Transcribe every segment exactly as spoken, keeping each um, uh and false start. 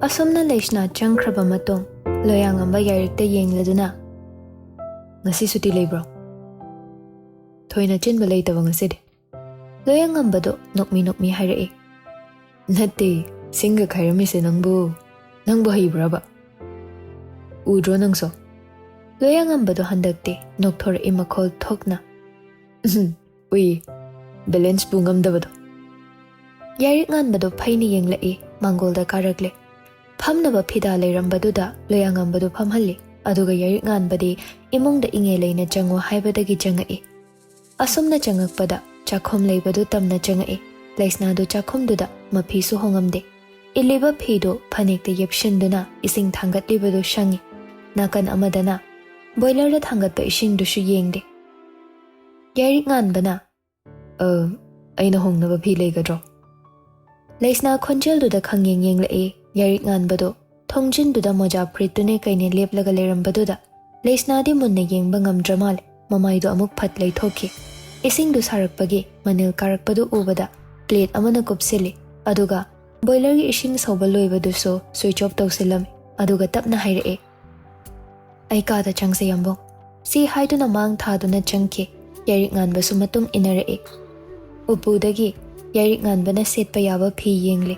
ꯑꯁꯨꯝꯅ ꯂꯩꯁꯅꯥ ꯆꯪꯈ꯭ꯔꯕ ꯃꯇꯨꯡ, ꯂꯣꯌꯥꯉꯝꯕ ꯌꯥꯏꯔꯤꯛꯇ ꯌꯦꯡꯂꯗꯨꯅ, "ꯉꯁꯤ ꯁꯨꯇꯤ ꯂꯩꯕ꯭ꯔꯣ?" "ꯊꯣꯏꯅ ꯆꯤꯟꯕ ꯂꯩꯇꯕ ꯉꯁꯤꯗꯤ꯫" ꯂꯣꯌꯥꯉꯝꯕꯗꯣ ꯅꯣꯛꯃꯤ ꯅꯣꯛꯃꯤ ꯍꯥꯏꯔꯛꯏ꯫ "ꯅꯠꯇꯦ, ꯁꯤꯡꯒ ꯈꯥꯏꯔꯝꯃꯤꯁꯦ ꯅꯪꯕꯨ, ꯅꯪꯕꯨ ꯍꯩꯕ꯭ꯔꯕ? ꯎꯗ꯭ꯔꯣ ꯅꯪꯁꯨ?" ꯂꯣꯌꯥꯉꯝꯕꯗꯣ ꯍꯟꯗꯛꯇꯤ ꯅꯣꯛꯊꯣꯔꯛꯏ ꯃꯈꯣꯜ ꯊꯣꯛꯅ꯫ "ꯎꯝ, ꯎꯏ, ꯕꯦꯂꯦꯟꯁꯄꯨ ꯉꯝꯗꯕꯗꯣ꯫" ꯌꯥꯏꯔꯤꯛ ꯉꯥꯟꯕꯗꯣ ꯐꯩꯅ ꯌꯦꯡꯂꯛꯏ, ꯃꯥꯡꯒꯣꯜꯗ ꯀꯥꯔꯛꯂꯦ꯫ ꯐꯝꯅꯕ ꯐꯤꯗꯥ ꯂꯩꯔꯝꯕꯗꯨꯗ ꯂꯣꯌꯥꯉꯝꯕꯗꯨ ꯐꯝꯍꯜꯂꯤ, ꯑꯗꯨꯒ ꯌꯥꯏꯔꯤꯛ ꯉꯥꯟꯕꯗꯤ ꯏꯃꯨꯡꯗ ꯏꯉꯦ ꯂꯩꯅ ꯆꯪꯉꯣ ꯍꯥꯏꯕꯗꯒꯤ ꯆꯪꯉꯛꯏ꯫ ꯑꯁꯨꯝꯅ ꯆꯪꯉꯛꯄꯗ ꯆꯥꯛꯈꯨꯝ ꯂꯩꯕꯗꯨ ꯇꯝꯅ ꯆꯪꯉꯛꯏ꯫ ꯂꯩꯁꯅꯥꯗꯨ ꯆꯥꯛꯈꯨꯝꯗꯨꯗ ꯃꯐꯤꯁꯨ ꯍꯣꯡꯉꯝꯗꯦ꯫ ꯏꯜꯂꯤꯕ ꯐꯤꯗꯨ ꯐꯅꯦꯛꯇ ꯌꯦꯞꯁꯤꯟꯗꯨꯅ ꯏꯁꯤꯡ ꯊꯥꯡꯒꯠꯂꯤꯕꯗꯨ ꯁꯪꯉꯤ꯫ ꯅꯥꯀꯟ ꯑꯃꯗꯅ ꯕꯣꯏꯂꯔꯗ ꯊꯥꯡꯒꯠꯄ ꯏꯁꯤꯡꯗꯨꯁꯨ ꯌꯦꯡꯗꯦ꯫ ꯌꯥꯏꯔꯤꯛ ꯉꯥꯟꯕꯅ, "ꯑ, ꯑꯩꯅ ꯍꯣꯡꯅꯕ ꯐꯤ ꯂꯩꯒꯗ꯭ꯔꯣ?" ꯂꯩꯁꯅꯥ ꯈꯣꯟꯖꯦꯜꯗꯨꯗ ꯈꯪꯌꯦꯡ ꯌꯦꯡꯂꯛꯏ꯫ ꯌꯥꯏꯔꯤꯛ ꯉꯥꯟꯕꯗꯨ ꯊꯣꯡꯖꯤꯟꯗꯨꯗ ꯃꯣꯖꯥ ꯐꯨꯔꯤꯠꯇꯨꯅꯦ ꯀꯩꯅꯦ ꯂꯦꯞꯂꯒ ꯂꯩꯔꯝꯕꯗꯨꯗ ꯂꯩꯁꯅꯥꯗꯤ ꯃꯨꯟꯅ ꯌꯦꯡꯕ ꯉꯝꯗ꯭ꯔ ꯃꯥꯜꯂꯦ꯫ ꯃꯃꯥꯏꯗꯨ ꯑꯃꯨꯛ ꯐꯠ ꯂꯩꯊꯣꯛꯈꯤ꯫ ꯏꯁꯤꯡꯗꯨ ꯁꯥꯔꯛꯄꯒꯤ ꯃꯅꯤꯜ ꯀꯥꯔꯛꯄꯗꯨ ꯎꯕꯗ ꯄ꯭ꯂꯦꯠ ꯑꯃꯅ ꯀꯨꯞꯁꯤꯜꯂꯤ, ꯑꯗꯨꯒ ꯕꯣꯏꯂꯔꯒꯤ ꯏꯁꯤꯡ ꯁꯧꯕ ꯂꯣꯏꯕꯗꯨꯁꯨ ꯁ꯭ꯋꯤꯆ ꯑꯣꯐ ꯇꯧꯁꯤꯜꯂꯝꯃꯤ, ꯑꯗꯨꯒ ꯇꯞꯅ ꯍꯥꯏꯔꯛꯏ, "ꯑꯩ ꯀꯥꯗ ꯆꯪꯁꯦ, ꯌꯥꯝꯕꯨꯡ꯫" ꯁꯤ ꯍꯥꯏꯗꯨꯅ ꯃꯥꯡ ꯊꯥꯗꯨꯅ ꯆꯪꯈꯤ꯫ ꯌꯥꯏꯔꯤꯛ ꯉꯥꯟꯕꯁꯨ ꯃꯇꯨꯡ ꯏꯟꯅꯔꯛꯏ꯫ ꯎꯄꯨꯗꯒꯤ ꯌꯥꯏꯔꯤꯛ ꯉꯥꯟꯕꯅ ꯁꯦꯠꯄ ꯌꯥꯕ ꯐꯤ ꯌꯦꯡꯂꯤ꯫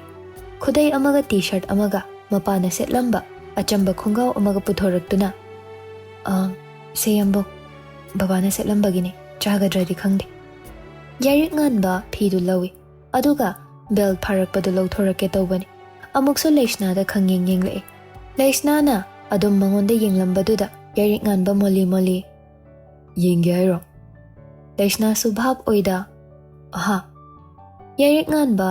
ꯈꯨꯗꯩ ꯑꯃꯒ ꯇꯤ ꯁꯔꯠ ꯑꯃꯒ ꯃꯄꯥꯅ ꯁꯦꯠꯂꯝꯕ ꯑꯆꯝꯕ ꯈꯣꯡꯒ꯭ꯔꯥꯎ ꯑꯃꯒ ꯄꯨꯊꯣꯔꯛꯇꯨꯅ, "ꯑꯥ, ꯁꯦ ꯌꯥꯝꯕꯨꯡ, ꯕꯕꯥꯅ ꯁꯦꯠꯂꯝꯕꯒꯤꯅꯤ, ꯆꯥꯒꯗ꯭ꯔꯗꯤ ꯈꯪꯗꯦ꯫" ꯌꯥꯏꯔꯤꯛ ꯉꯥꯟꯕ ꯐꯤꯗꯨ ꯂꯧꯏ, ꯑꯗꯨꯒ ꯕꯦꯜ ꯐꯥꯔꯛꯄꯗꯨ ꯂꯧꯊꯣꯔꯛꯀꯦ ꯇꯧꯕꯅꯤ꯫ ꯑꯃꯨꯛꯁꯨ ꯂꯩꯁꯅꯥꯗ ꯈꯪꯌꯦꯡ ꯌꯦꯡꯂꯛꯏ꯫ ꯂꯩꯁꯅꯥꯅ ꯑꯗꯨꯝ ꯃꯉꯣꯟꯗ ꯌꯦꯡꯂꯝꯕꯗꯨꯗ ꯌꯥꯏꯔꯤꯛ ꯉꯥꯟꯕ ꯃꯣꯂꯤ ꯃꯣꯂꯤ, "ꯌꯦꯡꯒꯦ ꯍꯥꯏꯔꯣ?" ꯂꯩꯁꯅꯥꯁꯨ ꯚꯥꯞ ꯑꯣꯏꯗ, "ꯑꯍꯥ꯫" ꯌꯥꯏꯔꯤꯛ ꯉꯥꯟꯕ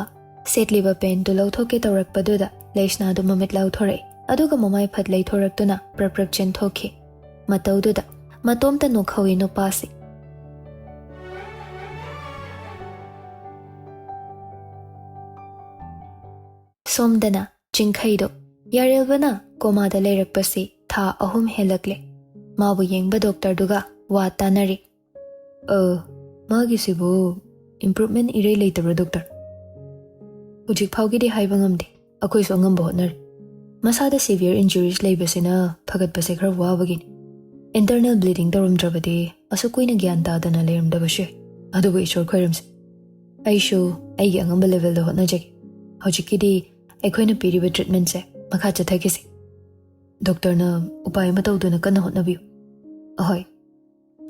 ꯁꯦꯠꯂꯤꯕ ꯄꯦꯟꯇꯨ ꯂꯧꯊꯣꯛꯀꯦ ꯇꯧꯔꯛꯄꯗꯨꯗ ꯂꯩꯁꯅꯥꯗꯨ ꯃꯃꯤꯠ ꯂꯥꯎꯊꯣꯔꯛꯏ, ꯑꯗꯨꯒ ꯃꯃꯥꯏ ꯐꯠ ꯂꯩꯊꯣꯔꯛꯇꯨꯅ ꯄ꯭ꯔꯞ ꯄ꯭ꯔꯞ ꯆꯦꯟꯊꯣꯛꯈꯤ꯫ ꯃꯇꯧꯗꯨꯗ ꯃꯇꯣꯝꯇ ꯅꯣꯛꯍꯧꯏ ꯅꯨꯄꯥꯁꯤ꯫ ꯁꯣꯝꯗꯅ ꯆꯤꯡꯈꯩꯗꯣ ꯌꯥꯔꯦꯜꯕꯅ ꯀꯣꯃꯥꯗ ꯂꯩꯔꯛꯄꯁꯤ ꯊꯥ ꯑꯍꯨꯝ ꯍꯦꯜꯂꯛꯂꯦ꯫ ꯃꯥꯕꯨ ꯌꯦꯡꯕ ꯗꯣꯛꯇꯔꯗꯨꯒ ꯋꯥ ꯇꯥꯅꯔꯤ꯫ "ꯑ, ꯃꯥꯒꯤꯁꯤꯕꯨ ꯏꯝꯄ꯭ꯔꯨꯚꯃꯦꯟ ꯏꯔꯩ ꯂꯩꯇꯕ꯭ꯔꯥ, ꯗꯣꯛꯇꯔ?" "ꯍꯧꯖꯤꯛ ꯐꯥꯎꯒꯤꯗꯤ ꯍꯥꯏꯕ ꯉꯝꯗꯦ, ꯑꯩꯈꯣꯏꯁꯨ ꯑꯉꯝꯕ ꯍꯣꯠꯅꯔꯤ꯫" ꯃꯁꯥꯗ severe injuries ꯂꯩꯕꯁꯤꯅ ꯐꯒꯠꯄꯁꯦ ꯈꯔ ꯋꯥꯕꯒꯤꯅꯤ꯫ Internal bleeding ꯇꯧꯔꯝꯗ꯭ꯔꯕꯗꯤ ꯑꯁꯨꯛ ꯀꯨꯏꯅ ꯒ꯭ꯌꯥꯟ ꯇꯥꯗꯅ ꯂꯩꯔꯝꯗꯕꯁꯨ ꯌꯥꯏ꯫ ꯑꯗꯨꯕꯨ ꯏꯁꯣꯔ ꯈꯣꯏꯔꯝꯁꯦ꯫ ꯑꯩꯁꯨ ꯑꯩꯒꯤ ꯑꯉꯝꯕ levelꯗ ꯍꯣꯠꯅꯖꯒꯦ꯫ ꯍꯧꯖꯤꯛꯀꯤꯗꯤ ꯑꯩꯈꯣꯏꯅ ꯄꯤꯔꯤꯕ treatmentꯁꯦ ꯃꯈꯥ ꯆꯠꯊꯈꯤꯁꯤ꯫ ꯗꯣꯛꯇꯔꯅ ꯎꯄꯥꯏ ꯑꯃ ꯇꯧꯗꯨꯅ ꯀꯟꯅ ꯍꯣꯠꯅꯕꯤꯌꯨ꯫ ꯑꯍꯣꯏ꯫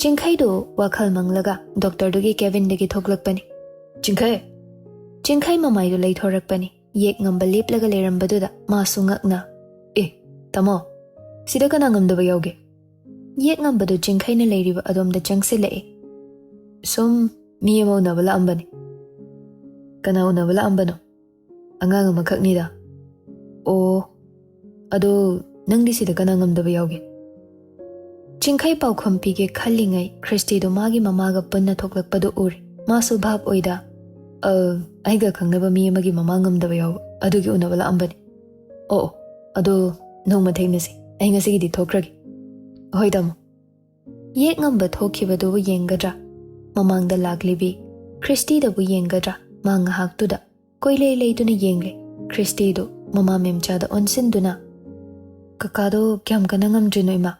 ꯆꯤꯡꯈꯩꯗꯨ ꯋꯥꯈꯜ ꯃꯪꯂꯒ ꯗꯣꯛꯇꯔꯗꯨꯒꯤ cabinꯗꯒꯤ ꯊꯣꯛꯂꯛꯄꯅꯤ꯫ "ꯆꯤꯡꯈꯩ!" ꯆꯤꯡꯈꯩ ꯃꯃꯥꯏꯗꯨ ꯂꯩꯊꯣꯔꯛꯄꯅꯤ꯫ ꯌꯦꯛ ꯉꯝꯕ ꯂꯦꯞꯂꯒ ꯂꯩꯔꯝꯕꯗꯨꯗ ꯃꯥꯁꯨ ꯉꯛꯅ, "ꯑꯦ, ꯇꯥꯃꯣ, ꯁꯤꯗ ꯀꯅꯥ ꯉꯝꯗꯕ ꯌꯥꯎꯒꯦ?" ꯌꯦꯛ ꯉꯝꯕꯗꯨ ꯆꯤꯡꯈꯩꯅ ꯂꯩꯔꯤꯕ ꯑꯗꯣꯝꯗ ꯆꯪꯁꯤꯜꯂꯛꯏ꯫ "ꯁꯨꯝ ꯃꯤ ꯑꯃ ꯎꯅꯕ ꯂꯥꯛꯑꯝꯕꯅꯤ꯫" "ꯀꯅꯥ ꯎꯅꯕ ꯂꯥꯛꯑꯝꯕꯅꯣ?" "ꯑꯉꯥꯡ ꯑꯃꯈꯛꯅꯤꯗ꯫" "ꯑꯣ, ꯑꯗꯣ ꯅꯪꯗꯤ ꯁꯤꯗ ꯀꯅꯥ ꯉꯝꯗꯕ ꯌꯥꯎꯒꯦ?" ꯆꯤꯡꯈꯩ ꯄꯥꯎꯈꯨꯝ ꯄꯤꯒꯦ ꯈꯜꯂꯤꯉꯩ ꯈ꯭ꯔꯤꯁꯇꯤꯗꯨ ꯃꯥꯒꯤ ꯃꯃꯥꯒ ꯄꯨꯟꯅ ꯊꯣꯛꯂꯛꯄꯗꯨ ꯎꯔꯦ꯫ ꯃꯥꯁꯨ ꯚꯥꯞ ꯑꯣꯏꯗ, "ꯑ, ꯑꯩꯒ ꯈꯪꯅꯕ ꯃꯤ ꯑꯃꯒꯤ ꯃꯃꯥ ꯉꯝꯗꯕ ꯌꯥꯎꯕ, ꯑꯗꯨꯒꯤ ꯎꯅꯕ ꯂꯥꯛꯑꯝꯕꯅꯤ꯫" "ꯑꯣ, ꯑꯣ, ꯑꯗꯣ ꯅꯣꯡꯃ ꯊꯦꯡꯅꯁꯤ꯫ ꯑꯩ ꯉꯁꯤꯒꯤꯗꯤ ꯊꯣꯛꯈ꯭ꯔꯒꯦ꯫" "ꯍꯣꯏ, ꯇꯥꯃꯣ꯫" ꯌꯦꯛ ꯉꯝꯕ ꯊꯣꯛꯈꯤꯕꯗꯨꯕꯨ ꯌꯦꯡꯒꯗ꯭ꯔꯥ? ꯃꯃꯥꯡꯗ ꯂꯥꯛꯂꯤꯕꯤ ꯈ꯭ꯔꯤꯁꯇꯤꯗꯕꯨ ꯌꯦꯡꯒꯗ꯭ꯔꯥ? ꯃꯥ ꯉꯥꯏꯍꯥꯛꯇꯨꯗ ꯀꯣꯏꯂꯩ ꯂꯩꯗꯨꯅ ꯌꯦꯡꯂꯦ꯫ ꯈ꯭ꯔꯤꯁꯇꯤꯗꯨ ꯃꯃꯥ ꯃꯦꯝꯆꯥꯗ ꯑꯣꯟꯁꯤꯟꯗꯨꯅ, "ꯀꯀꯥꯗꯣ ꯀꯌꯥꯝ ꯀꯟꯅ ꯉꯝꯗ꯭ꯔꯤꯅꯣ, ꯏꯃꯥ?"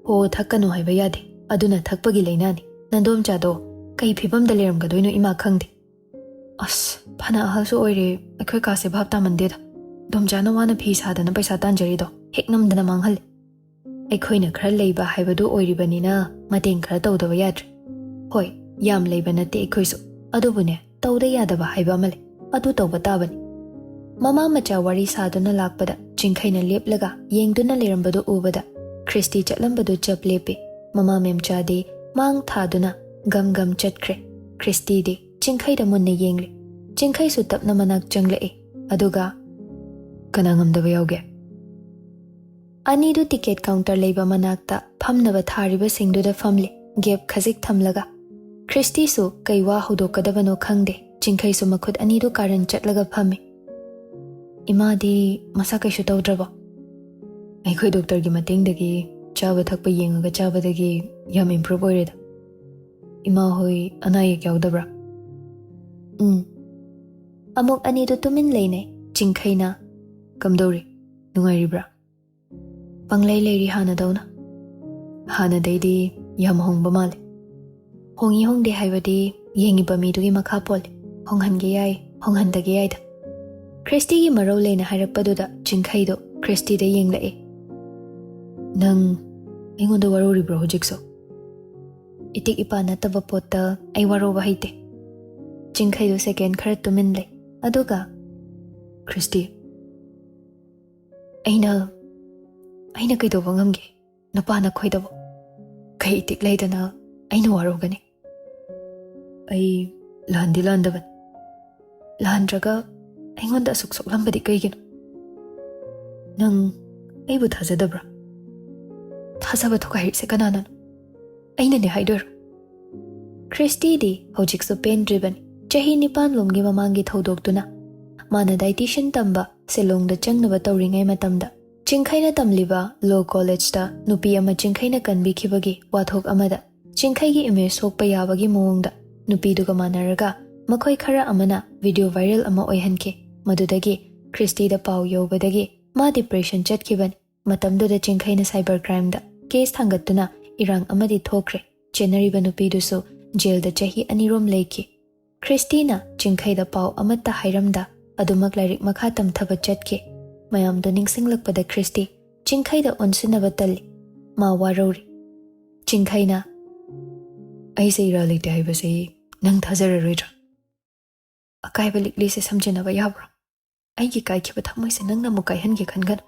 "ꯍꯣ, ꯊꯛꯀꯅꯨ ꯍꯥꯏꯕ ꯌꯥꯗꯦ꯫ ꯑꯗꯨꯅ ꯊꯛꯄꯒꯤ ꯂꯥꯏꯅꯥꯅꯤ꯫ ꯅꯟꯗꯣꯝꯆꯥꯗꯣ ꯀꯩ ꯐꯤꯕꯝꯗ ꯂꯩꯔꯝꯒꯗꯣꯏꯅꯣ ꯏꯃꯥ ꯈꯪꯗꯦ꯫" "ꯑꯁ, ꯐꯅ ꯑꯍꯜꯁꯨ ꯑꯣꯏꯔꯦ, ꯑꯩꯈꯣꯏ ꯀꯥꯁꯦ ꯚꯥꯞ ꯇꯥꯃꯟꯗꯦꯗ꯫ ꯗꯣꯝꯆꯥꯅ ꯋꯥꯅ ꯐꯤ ꯁꯥꯗꯅ ꯄꯩꯁꯥ ꯇꯥꯟꯖꯔꯤꯗꯣ ꯍꯦꯛ ꯅꯝꯗꯅ ꯃꯥꯡꯍꯜꯂꯦ꯫ ꯑꯩꯈꯣꯏꯅ ꯈꯔ ꯂꯩꯕ ꯍꯥꯏꯕꯗꯨ ꯑꯣꯏꯔꯤꯕꯅꯤꯅ ꯃꯇꯦꯡ ꯈꯔ ꯇꯧꯗꯕ ꯌꯥꯗ꯭ꯔꯦ꯫ ꯍꯣꯏ, ꯌꯥꯝ ꯂꯩꯕ ꯅꯠꯇꯦ ꯑꯩꯈꯣꯏꯁꯨ, ꯑꯗꯨꯕꯨꯅꯦ, ꯇꯧꯗ ꯌꯥꯗꯕ ꯍꯥꯏꯕ ꯑꯃ ꯂꯩ, ꯑꯗꯨ ꯇꯧꯕ ꯇꯥꯕꯅꯤ꯫" ꯃꯃꯥ ꯃꯆꯥ ꯋꯥꯔꯤ ꯁꯥꯗꯨꯅ ꯂꯥꯛꯄꯗ ꯆꯤꯡꯈꯩꯅ ꯂꯦꯞꯂꯒ ꯌꯦꯡꯗꯨꯅ ꯂꯩꯔꯝꯕꯗꯨ ꯎꯕꯗ ꯈ꯭ꯔꯤꯁꯇꯤ ꯆꯠꯂꯝꯕꯗꯨ ꯆꯞ ꯂꯦꯞꯄꯤ꯫ ꯃꯃꯥ ꯃꯦꯝꯆꯥꯗꯤ ꯃꯥꯡ ꯊꯥꯗꯨꯅ ꯒꯝ ꯒꯝ ꯆꯠꯈ꯭ꯔꯦ꯫ ꯈ꯭ꯔꯤꯁꯇꯤꯗꯤ ꯆꯤꯡꯈꯩꯗ ꯃꯨꯟꯅ ꯌꯦꯡꯂꯦ꯫ ꯆꯤꯡꯈꯩꯁꯨ ꯇꯞꯅ ꯃꯅꯥꯛ ꯆꯪꯂꯛꯏ꯫ ꯑꯗꯨꯒ, "ꯀꯅꯥ ꯉꯝꯗꯕ ꯌꯥꯎꯒꯦ?" ꯑꯅꯤꯗꯨ ticket counter ꯂꯩꯕ ꯃꯅꯥꯛꯇ ꯐꯝꯅꯕ ꯊꯥꯔꯤꯕꯁꯤꯡꯗꯨꯗ ꯐꯝꯂꯤ, gap ꯈꯖꯤꯛ ꯊꯝꯂꯒ꯫ ꯈ꯭ꯔꯤꯁꯇꯤꯁꯨ ꯀꯩ ꯋꯥ ꯍꯧꯗꯣꯛꯀꯗꯕꯅꯣ ꯈꯪꯗꯦ꯫ ꯆꯤꯡꯈꯩꯁꯨ ꯃꯈꯨꯠ ꯑꯅꯤꯗꯨ ꯀꯥꯔꯟ ꯆꯠꯂꯒ ꯐꯝꯃꯤ꯫ "ꯏꯃꯥꯗꯤ ꯃꯁꯥ ꯀꯩꯁꯨ ꯇꯧꯗ꯭ꯔꯕꯣ?" "ꯑꯩꯈꯣꯏ ꯗꯣꯛꯇꯔꯒꯤ ꯃꯇꯦꯡꯗꯒꯤ, ꯆꯥꯕ ꯊꯛꯄ ꯌꯦꯡꯉꯒ ꯆꯥꯕꯗꯒꯤ ꯌꯥꯝ improve ꯑꯣꯏꯔꯦꯗ꯫" "ꯏꯃꯥ ꯍꯣꯏ ꯑꯅꯥ ꯑꯌꯦꯛ ꯌꯥꯎꯗꯕ꯭ꯔꯥ?" "ꯎꯝ꯫" ꯑꯃꯨꯛ ꯑꯅꯤꯗꯨ ꯇꯨꯃꯤꯟ ꯂꯩꯅꯩ꯫ ꯆꯤꯡꯈꯩꯅ, "ꯀꯝꯗꯧꯔꯤ?" ꯅꯨꯡꯉꯥꯏꯔꯤꯕ꯭ꯔꯥ? ꯄꯪꯂꯩ ꯂꯩꯔꯤ ꯍꯥꯟꯅꯗꯧꯅ꯫ ꯍꯥꯟꯅꯗꯩꯗꯤ ꯌꯥꯝ ꯍꯣꯡꯕ ꯃꯥꯜꯂꯦ꯫ ꯍꯣꯡꯉꯤ ꯍꯣꯡꯗꯦ ꯍꯥꯏꯕꯗꯤ ꯌꯦꯡꯉꯤꯕ ꯃꯤꯗꯨꯒꯤ ꯃꯈꯥ ꯄꯣꯜꯂꯦ꯫ ꯍꯣꯡꯍꯟꯒꯦ ꯌꯥꯏ, ꯍꯣꯡꯍꯟꯗꯒꯦ ꯌꯥꯏꯗ꯫ ꯈ꯭ꯔꯤꯁꯇꯤꯒꯤ ꯃꯔꯧ ꯂꯩꯅ ꯍꯥꯏꯔꯛꯄꯗꯨꯗ ꯆꯤꯡꯈꯩꯗꯣ ꯈ꯭ꯔꯤꯁꯇꯤꯗ ꯌꯦꯡꯂꯛꯑꯦ꯫ "ꯅꯪ ꯑꯩꯉꯣꯟꯗ ꯋꯥꯔꯧꯔꯤꯕ꯭ꯔꯣ ꯍꯧꯖꯤꯛꯁꯨ?" "ꯏꯇꯤꯛ ꯏꯄꯥ ꯅꯠꯇꯕ ꯄꯣꯠꯇ ꯑꯩ ꯋꯥꯔꯧꯕ ꯍꯩꯇꯦ꯫" ꯆꯤꯡꯈꯩꯗꯣ ꯁꯦꯀꯦꯟ ꯈꯔ ꯇꯨꯃꯤꯟ ꯂꯩ꯫ ꯑꯗꯨꯒ, "ꯈ꯭ꯔꯤꯁꯇꯤ, ꯑꯩꯅ, ꯑꯩꯅ ꯀꯩꯗꯧꯕ ꯉꯝꯒꯦ? ꯅꯨꯄꯥꯅ ꯈꯣꯏꯗꯕ ꯀꯩ ꯏꯇꯤꯛ ꯂꯩꯗꯅ ꯑꯩꯅ ꯋꯥꯔꯧꯒꯅꯤ? ꯑꯩ ꯂꯥꯟꯗꯤ ꯂꯥꯟꯗꯕꯅꯤ꯫ ꯂꯥꯟꯗ꯭ꯔꯒ ꯑꯩꯉꯣꯟꯗ ꯑꯁꯨꯛ ꯁꯣꯛꯂꯝꯕꯗꯤ ꯀꯩꯒꯤꯅꯣ? ꯅꯪ ꯑꯩꯕꯨ ꯊꯥꯖꯗꯕ꯭ꯔꯥ? ꯊꯥꯖꯕ ꯊꯨꯒꯥꯏꯔꯤꯁꯦ ꯀꯅꯥꯅꯅꯣ?" "ꯑꯩꯅꯅꯦ ꯍꯥꯏꯗꯣꯏꯔꯣ?" ꯈ꯭ꯔꯤꯁꯇꯤꯗꯤ ꯍꯧꯖꯤꯛꯁꯨ ꯄꯦꯟꯗ꯭ꯔꯤꯕꯅꯤ꯫ ꯆꯍꯤ ꯅꯤꯄꯥꯟ ꯂꯣꯝꯒꯤ ꯃꯃꯥꯡꯒꯤ ꯊꯧꯗꯣꯛꯇꯨꯅ ꯃꯥꯅ dietitian ꯇꯝꯕ ꯁꯤꯂꯣꯡꯗ ꯆꯪꯅꯕ ꯇꯧꯔꯤꯉꯩ ꯃꯇꯝꯗ, ꯆꯤꯡꯈꯩꯅ ꯇꯝꯂꯤꯕ law collegeꯇ ꯅꯨꯄꯤ ꯑꯃ ꯆꯤꯡꯈꯩꯅ ꯀꯟꯕꯤꯈꯤꯕꯒꯤ ꯋꯥꯊꯣꯛ ꯑꯃꯗ ꯆꯤꯡꯈꯩꯒꯤ image ꯁꯣꯛꯄ ꯌꯥꯕꯒꯤ ꯃꯑꯣꯡꯗ ꯅꯨꯄꯤꯗꯨꯒ ꯃꯥꯟꯅꯔꯒ ꯃꯈꯣꯏ ꯈꯔ ꯑꯃꯅ video viral ꯑꯃ ꯑꯣꯏꯍꯟꯈꯤ꯫ ꯃꯗꯨꯗꯒꯤ ꯈ꯭ꯔꯤꯁꯇꯤꯗ ꯄꯥꯎ ꯌꯧꯕꯗꯒꯤ ꯃꯥ depression ꯆꯠꯈꯤꯕꯅꯤ꯫ ꯃꯇꯝꯗꯨꯗ ꯆꯤꯡꯈꯩꯅ cyber crimeꯗ case ꯊꯥꯡꯒꯠꯇꯨꯅ ꯏꯔꯥꯡ ꯑꯃꯗꯤ ꯊꯣꯛꯈ꯭ꯔꯦ꯫ ꯆꯦꯟꯅꯔꯤꯕ ꯅꯨꯄꯤꯗꯨꯁꯨ jailꯗ ꯆꯍꯤ ꯑꯅꯤꯔꯣꯝ ꯂꯩꯈꯤ꯫ ꯈ꯭ꯔꯤꯁꯇꯤꯅ ꯆꯤꯡꯈꯩꯗ ꯄꯥꯎ ꯑꯃꯠꯇ ꯍꯥꯏꯔꯝꯗ ꯑꯗꯨꯃꯛ ꯂꯥꯏꯔꯤꯛ ꯃꯈꯥ ꯇꯝꯊꯕ ꯆꯠꯈꯤ꯫ ꯃꯌꯥꯝꯗꯣ ꯅꯤꯡꯁꯤꯡꯂꯛꯄꯗ ꯈ꯭ꯔꯤꯁꯇꯤ ꯆꯤꯡꯈꯩꯗ ꯑꯣꯟꯁꯤꯟꯅꯕ ꯇꯜꯂꯤ꯫ ꯃꯥ ꯋꯥꯔꯧꯔꯤ꯫ ꯆꯤꯡꯈꯩꯅ, "ꯑꯩꯁꯦ ꯏꯔꯥ ꯂꯩꯇꯦ ꯍꯥꯏꯕꯁꯤ ꯅꯪ ꯊꯥꯖꯔꯔꯣꯏꯗ꯭ꯔꯥ? ꯑꯀꯥꯏꯕ ꯂꯤꯛꯂꯤꯁꯦ ꯁꯝꯖꯤꯟꯅꯕ ꯌꯥꯕ꯭ꯔꯣ? ꯑꯩꯒꯤ ꯀꯥꯏꯈꯤꯕ ꯊꯃꯣꯏꯁꯦ ꯅꯪꯅ ꯑꯃꯨꯛ ꯀꯥꯏꯍꯟꯒꯦ ꯈꯟꯒꯅꯨ꯫"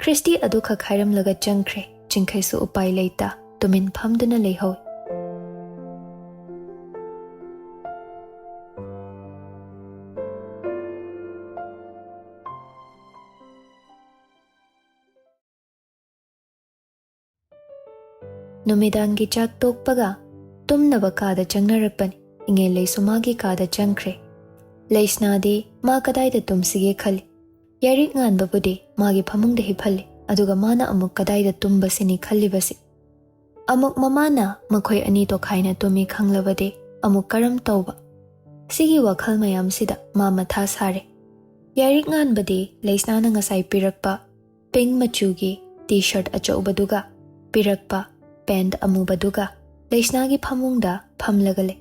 ꯈ꯭ꯔꯤꯁꯇꯤ ꯑꯗꯨꯈꯛ ꯍꯥꯏꯔꯝꯂꯒ ꯆꯪꯈ꯭ꯔꯦ꯫ ꯆꯤꯡꯈꯩꯁꯨ ꯎꯄꯥꯏ ꯂꯩꯇ ꯇꯨꯃꯤꯟ ꯐꯝꯗꯨꯅ ꯂꯩꯍꯧꯏ꯫ ꯅꯨꯃꯤꯗꯥꯡꯒꯤ ꯆꯥꯛ ꯇꯣꯛꯄꯒ ꯇꯨꯝꯅꯕ ꯀꯥꯗ ꯆꯪꯅꯔꯛꯄꯅꯤ꯫ ꯏꯉꯦꯜꯂꯩꯁꯨ ꯃꯥꯒꯤ ꯀꯥꯗ ꯆꯪꯈ꯭ꯔꯦ꯫ ꯂꯩꯁꯅꯥꯗꯤ ꯃꯥ ꯀꯗꯥꯏꯗ ꯇꯨꯝꯁꯤꯒꯦ ꯈꯜꯂꯤ꯫ ꯌꯥꯏꯔꯤꯛ ꯉꯥꯟꯕꯕꯨꯗꯤ ꯃꯥꯒꯤ ꯐꯃꯨꯡꯗ ꯍꯤꯞꯍꯜꯂꯤ, ꯑꯗꯨꯒ ꯃꯥꯅ ꯑꯃꯨꯛ ꯀꯗꯥꯏꯗ ꯇꯨꯝꯕꯁꯤꯅꯤ ꯈꯜꯂꯤꯕꯁꯤ꯫ ꯑꯃꯨꯛ ꯃꯃꯥꯅ ꯃꯈꯣꯏ ꯑꯅꯤ ꯇꯣꯈꯥꯏꯅ ꯇꯨꯝꯃꯤ ꯈꯪꯂꯕꯗꯤ ꯑꯃꯨꯛ ꯀꯔꯝ ꯇꯧꯕ? ꯁꯤꯒꯤ ꯋꯥꯈꯜ ꯃꯌꯥꯝꯁꯤꯗ ꯃꯥ ꯃꯊꯥ ꯁꯥꯔꯦ꯫ ꯌꯥꯏꯔꯤꯛ ꯉꯥꯟꯕꯗꯤ ꯂꯩꯁꯅꯥꯅ ꯉꯁꯥꯏ ꯄꯤꯔꯛꯄ ꯄꯤꯡ ꯃꯆꯨꯒꯤ ꯇꯤ ꯁꯔꯠ ꯑꯆꯧꯕꯗꯨꯒ ꯄꯤꯔꯛꯄ ꯄꯦꯟꯠ ꯑꯃꯨꯕꯗꯨꯒ ꯂꯩꯁꯅꯥꯒꯤ ꯐꯃꯨꯡꯗ ꯐꯝꯂꯒ ꯂꯩ꯫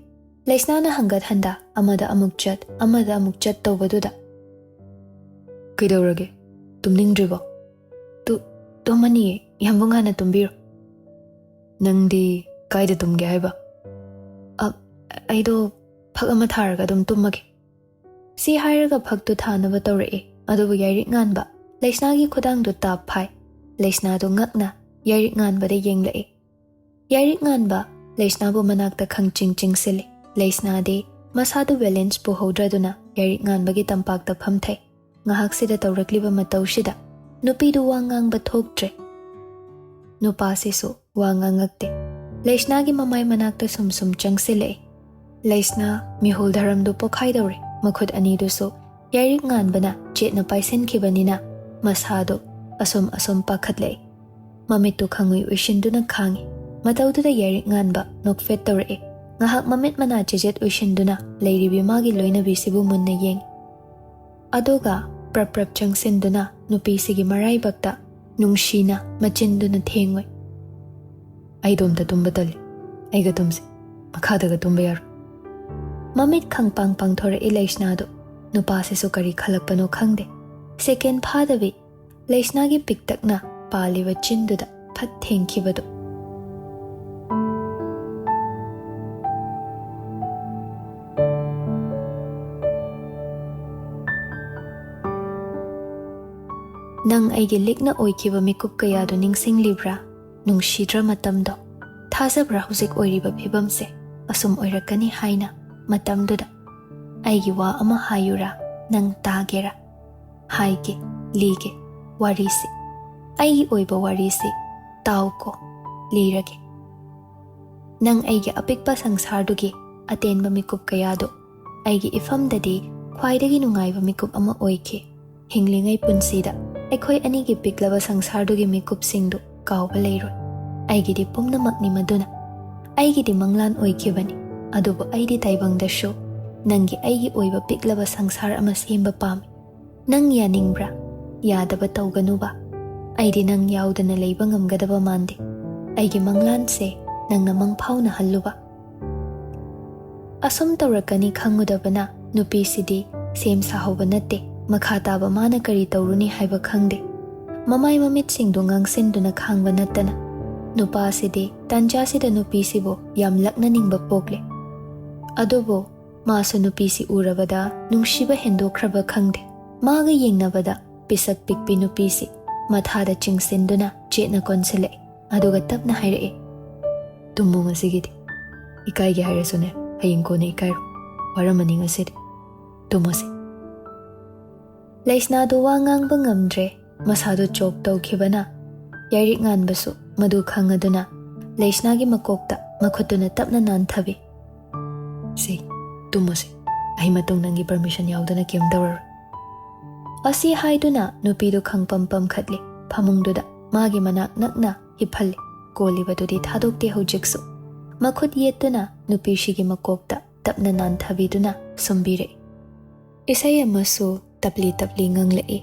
ꯂꯩꯁꯅꯥꯅ ꯍꯪꯒꯠ ꯍꯟꯗ ꯑꯃꯗ ꯑꯃꯨꯛ ꯆꯠ, ꯑꯃꯗ ꯑꯃꯨꯛ ꯆꯠ ꯇꯧꯕꯗꯨꯗ, "ꯀꯩꯗꯧꯔꯒꯦ? ꯇꯨꯝꯅꯤꯡꯗ꯭ꯔꯤꯕꯣ?" "ꯇꯨ-, ꯇꯨꯝꯃꯅꯤꯌꯦ, ꯌꯥꯝꯕꯨꯡ ꯍꯥꯟꯅ ꯇꯨꯝꯕꯤꯔꯣ꯫" "ꯅꯪꯗꯤ ꯀꯥꯏꯗ ꯇꯨꯝꯒꯦ ꯍꯥꯏꯕ?" "ꯑ, ꯑꯩꯗꯣ ꯐꯛ ꯑꯃ ꯊꯥꯔꯒ ꯑꯗꯨꯝ ꯇꯨꯝꯃꯒꯦ꯫" ꯁꯤ ꯍꯥꯏꯔꯒ ꯐꯛꯇꯨ ꯊꯥꯅꯕ ꯇꯧꯔꯛꯏ꯫ ꯑꯗꯨꯕꯨ ꯌꯥꯏꯔꯤꯛ ꯉꯥꯟꯕ ꯂꯩꯁꯅꯥꯒꯤ ꯈꯨꯗꯥꯡꯗꯨ ꯇꯥꯞ ꯐꯥꯏ꯫ ꯂꯩꯁꯅꯥꯗꯨ ꯉꯛꯅ ꯌꯥꯏꯔꯤꯛ ꯉꯥꯟꯕꯗ ꯌꯦꯡꯂꯛꯏ꯫ ꯌꯥꯏꯔꯤꯛ ꯉꯥꯟꯕ ꯂꯩꯁꯅꯥꯕꯨ ꯃꯅꯥꯛꯇ ꯈꯪꯆꯤꯡ ꯆꯤꯡꯁꯤꯜꯂꯤ꯫ ꯂꯩꯁꯅꯥꯗꯤ ꯃꯁꯥꯗꯨ ꯕꯦꯂꯦꯟꯁ ꯄꯨꯍꯧꯗ꯭ꯔꯗꯨꯅ ꯌꯥꯏꯔꯤꯛ ꯉꯥꯟꯕꯒꯤ ꯇꯝꯄꯥꯛꯇ ꯐꯝꯊꯩ꯫ ꯉꯥꯏꯍꯥꯛꯁꯤꯗ ꯇꯧꯔꯛꯂꯤꯕ ꯃꯇꯧꯁꯤꯗ ꯅꯨꯄꯤꯗꯨ ꯋꯥ ꯉꯥꯡꯕ ꯊꯣꯛꯇ꯭ꯔꯦ꯫ ꯅꯨꯄꯥꯁꯤꯁꯨ ꯋꯥ ꯉꯥꯡꯉꯛꯇꯦ꯫ ꯂꯩꯁꯅꯥꯒꯤ ꯃꯃꯥꯏ ꯃꯅꯥꯛꯇ ꯁꯨꯝ ꯁꯨꯝ ꯆꯪꯁꯤꯜꯂꯛꯏ꯫ ꯂꯩꯁꯅꯥ ꯃꯤꯍꯨꯜ ꯙꯔꯝꯗꯨ ꯄꯣꯈꯥꯏꯗꯧꯔꯦ꯫ ꯃꯈꯨꯠ ꯑꯅꯤꯗꯨꯁꯨ ꯌꯥꯏꯔꯤꯛ ꯉꯥꯟꯕꯅ ꯆꯦꯠꯅ ꯄꯥꯏꯁꯤꯟꯈꯤꯕꯅꯤꯅ ꯃꯁꯥꯗꯨ ꯑꯁꯨꯝ ꯑꯁꯨꯝ ꯄꯥꯈꯠꯂꯛꯏ꯫ ꯃꯃꯤꯠꯇꯨ ꯈꯪꯎꯏ ꯎꯏꯁꯤꯟꯗꯨꯅ ꯈꯥꯡꯏ꯫ ꯃꯇꯧꯗꯨꯗ ꯌꯥꯏꯔꯤꯛ ꯉꯥꯟꯕ ꯅꯣꯛꯐꯦꯠ ꯇꯧꯔꯛꯏ꯫ ꯉꯥꯏꯍꯥꯛ ꯃꯃꯤꯠ ꯃꯅꯥ ꯆꯦꯖꯦꯠ ꯎꯏꯁꯤꯟꯗꯨꯅ ꯂꯩꯔꯤꯕꯤ ꯃꯥꯒꯤ ꯂꯣꯏꯅꯕꯤꯁꯤꯕꯨ ꯃꯨꯟꯅ ꯌꯦꯡꯏ꯫ ꯑꯗꯨꯒ ꯄ꯭ꯔꯞ ꯄ꯭ꯔꯞ ꯆꯪꯁꯤꯟꯗꯨꯅ ꯅꯨꯄꯤꯁꯤꯒꯤ ꯃꯔꯥꯏꯕꯛꯇ ꯅꯨꯡꯁꯤꯅ ꯃꯆꯤꯟꯗꯨꯅ ꯊꯦꯡꯉꯨꯏ꯫ "ꯑꯩꯗꯣꯝꯇ ꯇꯨꯝꯕ ꯇꯜꯂꯤ꯫ ꯑꯩꯒ ꯇꯨꯝꯁꯤ꯫ ꯃꯈꯥꯗꯒ ꯇꯨꯝꯕ ꯌꯥꯔꯣꯏ꯫" ꯃꯃꯤꯠ ꯈꯪꯄꯥꯡ ꯄꯥꯡꯊꯣꯔꯛꯏ ꯂꯩꯁꯅꯥꯗꯨ꯫ ꯅꯨꯄꯥꯁꯤꯁꯨ ꯀꯔꯤ ꯈꯜꯂꯛꯄꯅꯣ ꯈꯪꯗꯦ꯫ ꯁꯦꯀꯦꯟ ꯐꯥꯗꯕꯤ ꯂꯩꯁꯅꯥꯒꯤ ꯄꯤꯛꯇꯛꯅ ꯄꯥꯜꯂꯤꯕ ꯆꯤꯟꯗꯨꯗ ꯐꯠ ꯊꯦꯡꯈꯤꯕꯗꯨ꯫ "ꯅꯪ ꯑꯩꯒꯤ ꯂꯤꯛꯅ ꯑꯣꯏꯈꯤꯕ ꯃꯤꯀꯨꯞ ꯀꯌꯥꯗꯨ ꯅꯤꯡꯁꯤꯡꯂꯤꯕ꯭ꯔꯥ? ꯅꯨꯡꯁꯤꯗ꯭ꯔ ꯃꯇꯝꯗꯣ? ꯊꯥꯖꯕ꯭ꯔꯥ ꯍꯧꯖꯤꯛ ꯑꯣꯏꯔꯤꯕ ꯐꯤꯕꯝꯁꯦ ꯑꯁꯨꯝ ꯑꯣꯏꯔꯛꯀꯅꯤ ꯍꯥꯏꯅ? ꯃꯇꯝꯗꯨꯗ ꯑꯩꯒꯤ ꯋꯥ ꯑꯃ ꯍꯥꯏꯌꯨꯔꯥ? ꯅꯪ ꯇꯥꯒꯦꯔꯥ? ꯍꯥꯏꯒꯦ, ꯂꯤꯒꯦ ꯋꯥꯔꯤꯁꯤ꯫ ꯑꯩꯒꯤ ꯑꯣꯏꯕ ꯋꯥꯔꯤꯁꯤ ꯇꯥꯎꯀꯣ, ꯂꯤꯔꯒꯦ꯫ ꯅꯪ ꯑꯩꯒꯤ ꯑꯄꯤꯛꯄ ꯁꯪꯁꯥꯔꯗꯨꯒꯤ ꯑꯇꯦꯟꯕ ꯃꯤꯀꯨꯞ ꯀꯌꯥꯗꯨ ꯑꯩꯒꯤ ꯏꯐꯝꯗꯗꯤ ꯈ꯭ꯋꯥꯏꯗꯒꯤ ꯅꯨꯡꯉꯥꯏꯕ ꯃꯤꯀꯨꯞ ꯑꯃ ꯑꯣꯏꯈꯤ꯫ ꯍꯤꯡꯂꯤꯉꯩ ꯄꯨꯟꯁꯤꯗ ꯑꯩꯈꯣꯏ ꯑꯅꯤꯒꯤ ꯄꯤꯛꯂꯕ ꯁꯪꯁꯥꯔꯗꯨꯒꯤ ꯃꯤꯀꯨꯞꯁꯤꯡꯗꯨ ꯀꯥꯎꯕ ꯂꯩꯔꯣꯏ꯫ ꯑꯩꯒꯤꯗꯤ ꯄꯨꯝꯅꯃꯛꯅꯤ ꯃꯗꯨꯅ꯫ ꯑꯩꯒꯤꯗꯤ ꯃꯪꯂꯥꯟ ꯑꯣꯏꯈꯤꯕꯅꯤ, ꯑꯗꯨꯕꯨ ꯑꯩꯗꯤ ꯇꯥꯏꯕꯪꯗꯁꯨ ꯅꯪꯒꯤ ꯑꯩꯒꯤ ꯑꯣꯏꯕ ꯄꯤꯛꯂꯕ ꯁꯪꯁꯥꯔ ꯑꯃ ꯁꯦꯝꯕ ꯄꯥꯝꯃꯤ꯫ "ꯅꯪ ꯌꯥꯅꯤꯡꯕ꯭ꯔꯥ? ꯌꯥꯗꯕ ꯇꯧꯒꯅꯨꯕ꯫ ꯑꯩꯗꯤ ꯅꯪ ꯌꯥꯎꯗꯅ ꯂꯩꯕ ꯉꯝꯒꯗꯕ ꯃꯥꯟꯗꯦ꯫ ꯑꯩꯒꯤ ꯃꯪꯂꯥꯟꯁꯦ ꯅꯪꯅ ꯃꯪꯐꯥꯎꯅꯍꯜꯂꯨꯕ"꯫ ꯑꯁꯨꯝ ꯇꯧꯔꯛꯀꯅꯤ ꯈꯪꯉꯨꯗꯕꯅ ꯅꯨꯄꯤꯁꯤꯗꯤ ꯁꯦꯝ ꯁꯥꯍꯧꯕ ꯅꯠꯇꯦ꯫ ꯃꯈꯥ ꯇꯥꯕ ꯃꯥꯅ ꯀꯔꯤ ꯇꯧꯔꯨꯅꯤ ꯍꯥꯏꯕ ꯈꯪꯗꯦ꯫ ꯃꯃꯥꯏ ꯃꯃꯤꯠꯁꯤꯡꯗꯨ ꯉꯥꯡꯁꯤꯟꯗꯨꯅ ꯈꯥꯡꯕ ꯅꯠꯇꯅ ꯅꯨꯄꯥꯁꯤꯗꯤ ꯇꯥꯟꯖꯥꯁꯤꯗ ꯅꯨꯄꯤꯁꯤꯕꯨ ꯌꯥꯝ ꯂꯛꯅꯅꯤꯡꯕ ꯄꯣꯛꯂꯦ꯫ ꯑꯗꯨꯕꯨ ꯃꯥꯁꯨ ꯅꯨꯄꯤꯁꯤ ꯎꯔꯕꯗ ꯅꯨꯡꯁꯤꯕ ꯍꯦꯟꯗꯣꯛꯈ꯭ꯔꯕ ꯈꯪꯗꯦ꯫ ꯃꯥꯒ ꯌꯦꯡꯅꯕꯗ ꯄꯤꯁꯛ ꯄꯤꯛꯄꯤ ꯅꯨꯄꯤꯁꯤ ꯃꯊꯥꯗ ꯆꯤꯡꯁꯤꯟꯗꯨꯅ ꯆꯦꯠꯅ ꯀꯣꯟꯁꯤꯜꯂꯛꯏ꯫ ꯑꯗꯨꯒ ꯇꯞꯅ ꯍꯥꯏꯔꯛꯏ, "ꯇꯨꯝꯃꯣ ꯉꯁꯤꯒꯤꯗꯤ꯫ ꯏꯀꯥꯏꯒꯦ ꯍꯥꯏꯔꯁꯨꯅꯦ, ꯍꯌꯦꯡ ꯀꯣꯟꯅ ꯏꯀꯥꯏꯔꯣ꯫ ꯋꯥꯔꯝꯃꯅꯤ ꯉꯁꯤꯗꯤ꯫ ꯇꯨꯝꯃꯣꯁꯦ"꯫ ꯂꯩꯁꯅꯥꯗꯨ ꯋꯥ ꯉꯥꯡꯕ ꯉꯝꯗ꯭ꯔꯦ꯫ ꯃꯁꯥꯗꯨ ꯆꯣꯛ ꯇꯧꯈꯤꯕꯅ ꯌꯥꯏꯔꯤꯛ ꯉꯥꯟꯕꯁꯨ ꯃꯗꯨ ꯈꯪꯉꯗꯨꯅ ꯂꯩꯁꯅꯥꯒꯤ ꯃꯀꯣꯛꯇ ꯃꯈꯨꯠꯇꯨꯅ ꯇꯞꯅ ꯅꯥꯟꯊꯕꯤ꯫ "ꯁꯤ, ꯇꯨꯝꯃꯣꯁꯤ꯫ ꯑꯩ ꯃꯇꯨꯡ ꯅꯪꯒꯤ ꯄꯔꯃꯤꯁꯟ ꯌꯥꯎꯗꯅ ꯀꯩꯝ ꯇꯧꯔꯔꯣꯏ"꯫ ꯑꯁꯤ ꯍꯥꯏꯗꯨꯅ ꯅꯨꯄꯤꯗꯨ ꯈꯪꯄꯝ ꯄꯝꯈꯠꯂꯤ꯫ ꯐꯃꯨꯡꯗꯨꯗ ꯃꯥꯒꯤ ꯃꯅꯥꯛ ꯅꯛꯅ ꯍꯤꯞꯍꯜꯂꯤ꯫ ꯀꯣꯜꯂꯤꯕꯗꯨꯗꯤ ꯊꯥꯗꯣꯛꯇꯦ ꯍꯧꯖꯤꯛꯁꯨ꯫ ꯃꯈꯨꯠ ꯌꯦꯠꯇꯨꯅ ꯅꯨꯄꯤꯁꯤꯒꯤ ꯃꯀꯣꯛꯇ ꯇꯞꯅ ꯅꯥꯟꯊꯕꯤꯗꯨꯅ ꯁꯨꯝꯕꯤꯔꯛꯏ꯫ ꯏꯁꯩ ꯑꯃꯁꯨ ꯇꯞꯂꯤ ꯇꯞꯂꯤ ꯉꯪꯂꯛꯏ꯫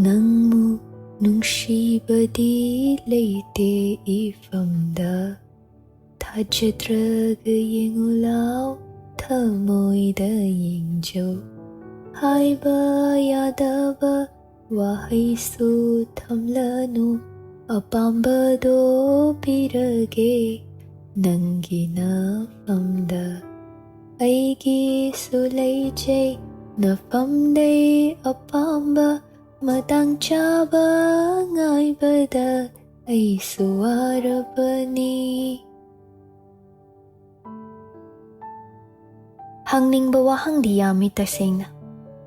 "ꯅꯪꯕꯨ ꯅꯨꯡꯁꯤꯕꯗꯤ ꯂꯩꯇꯦ ꯏꯐꯝꯗ, ꯊꯥꯖꯗ꯭ꯔꯒ ꯌꯦꯡꯉꯨ ꯂꯥꯎ, ꯊꯃꯣꯏꯗ ꯌꯦꯡꯖꯧ꯫ ꯍꯥꯏꯕ ꯌꯥꯗꯕ ꯋꯥꯍꯩꯁꯨ ꯊꯝꯂꯅꯨ, ꯑꯄꯥꯝꯕꯗꯣ ꯄꯤꯔꯒꯦ ꯅꯪꯒꯤ ꯅꯐꯝꯗ꯫ ꯑꯩꯒꯤꯁꯨ ꯂꯩꯖꯩ ꯅꯐꯝꯗꯩ ꯑꯄꯥꯝꯕ, ꯃꯇꯥꯡ ꯆꯥꯕ ꯉꯥꯏꯕꯗ ꯑꯩꯁꯨ ꯋꯥꯔꯕꯅꯤ"꯫ ꯍꯪꯅꯤꯡꯕ ꯋꯥꯍꯪꯗꯤ ꯌꯥꯝꯃꯤ ꯇꯁꯦꯡꯅ꯫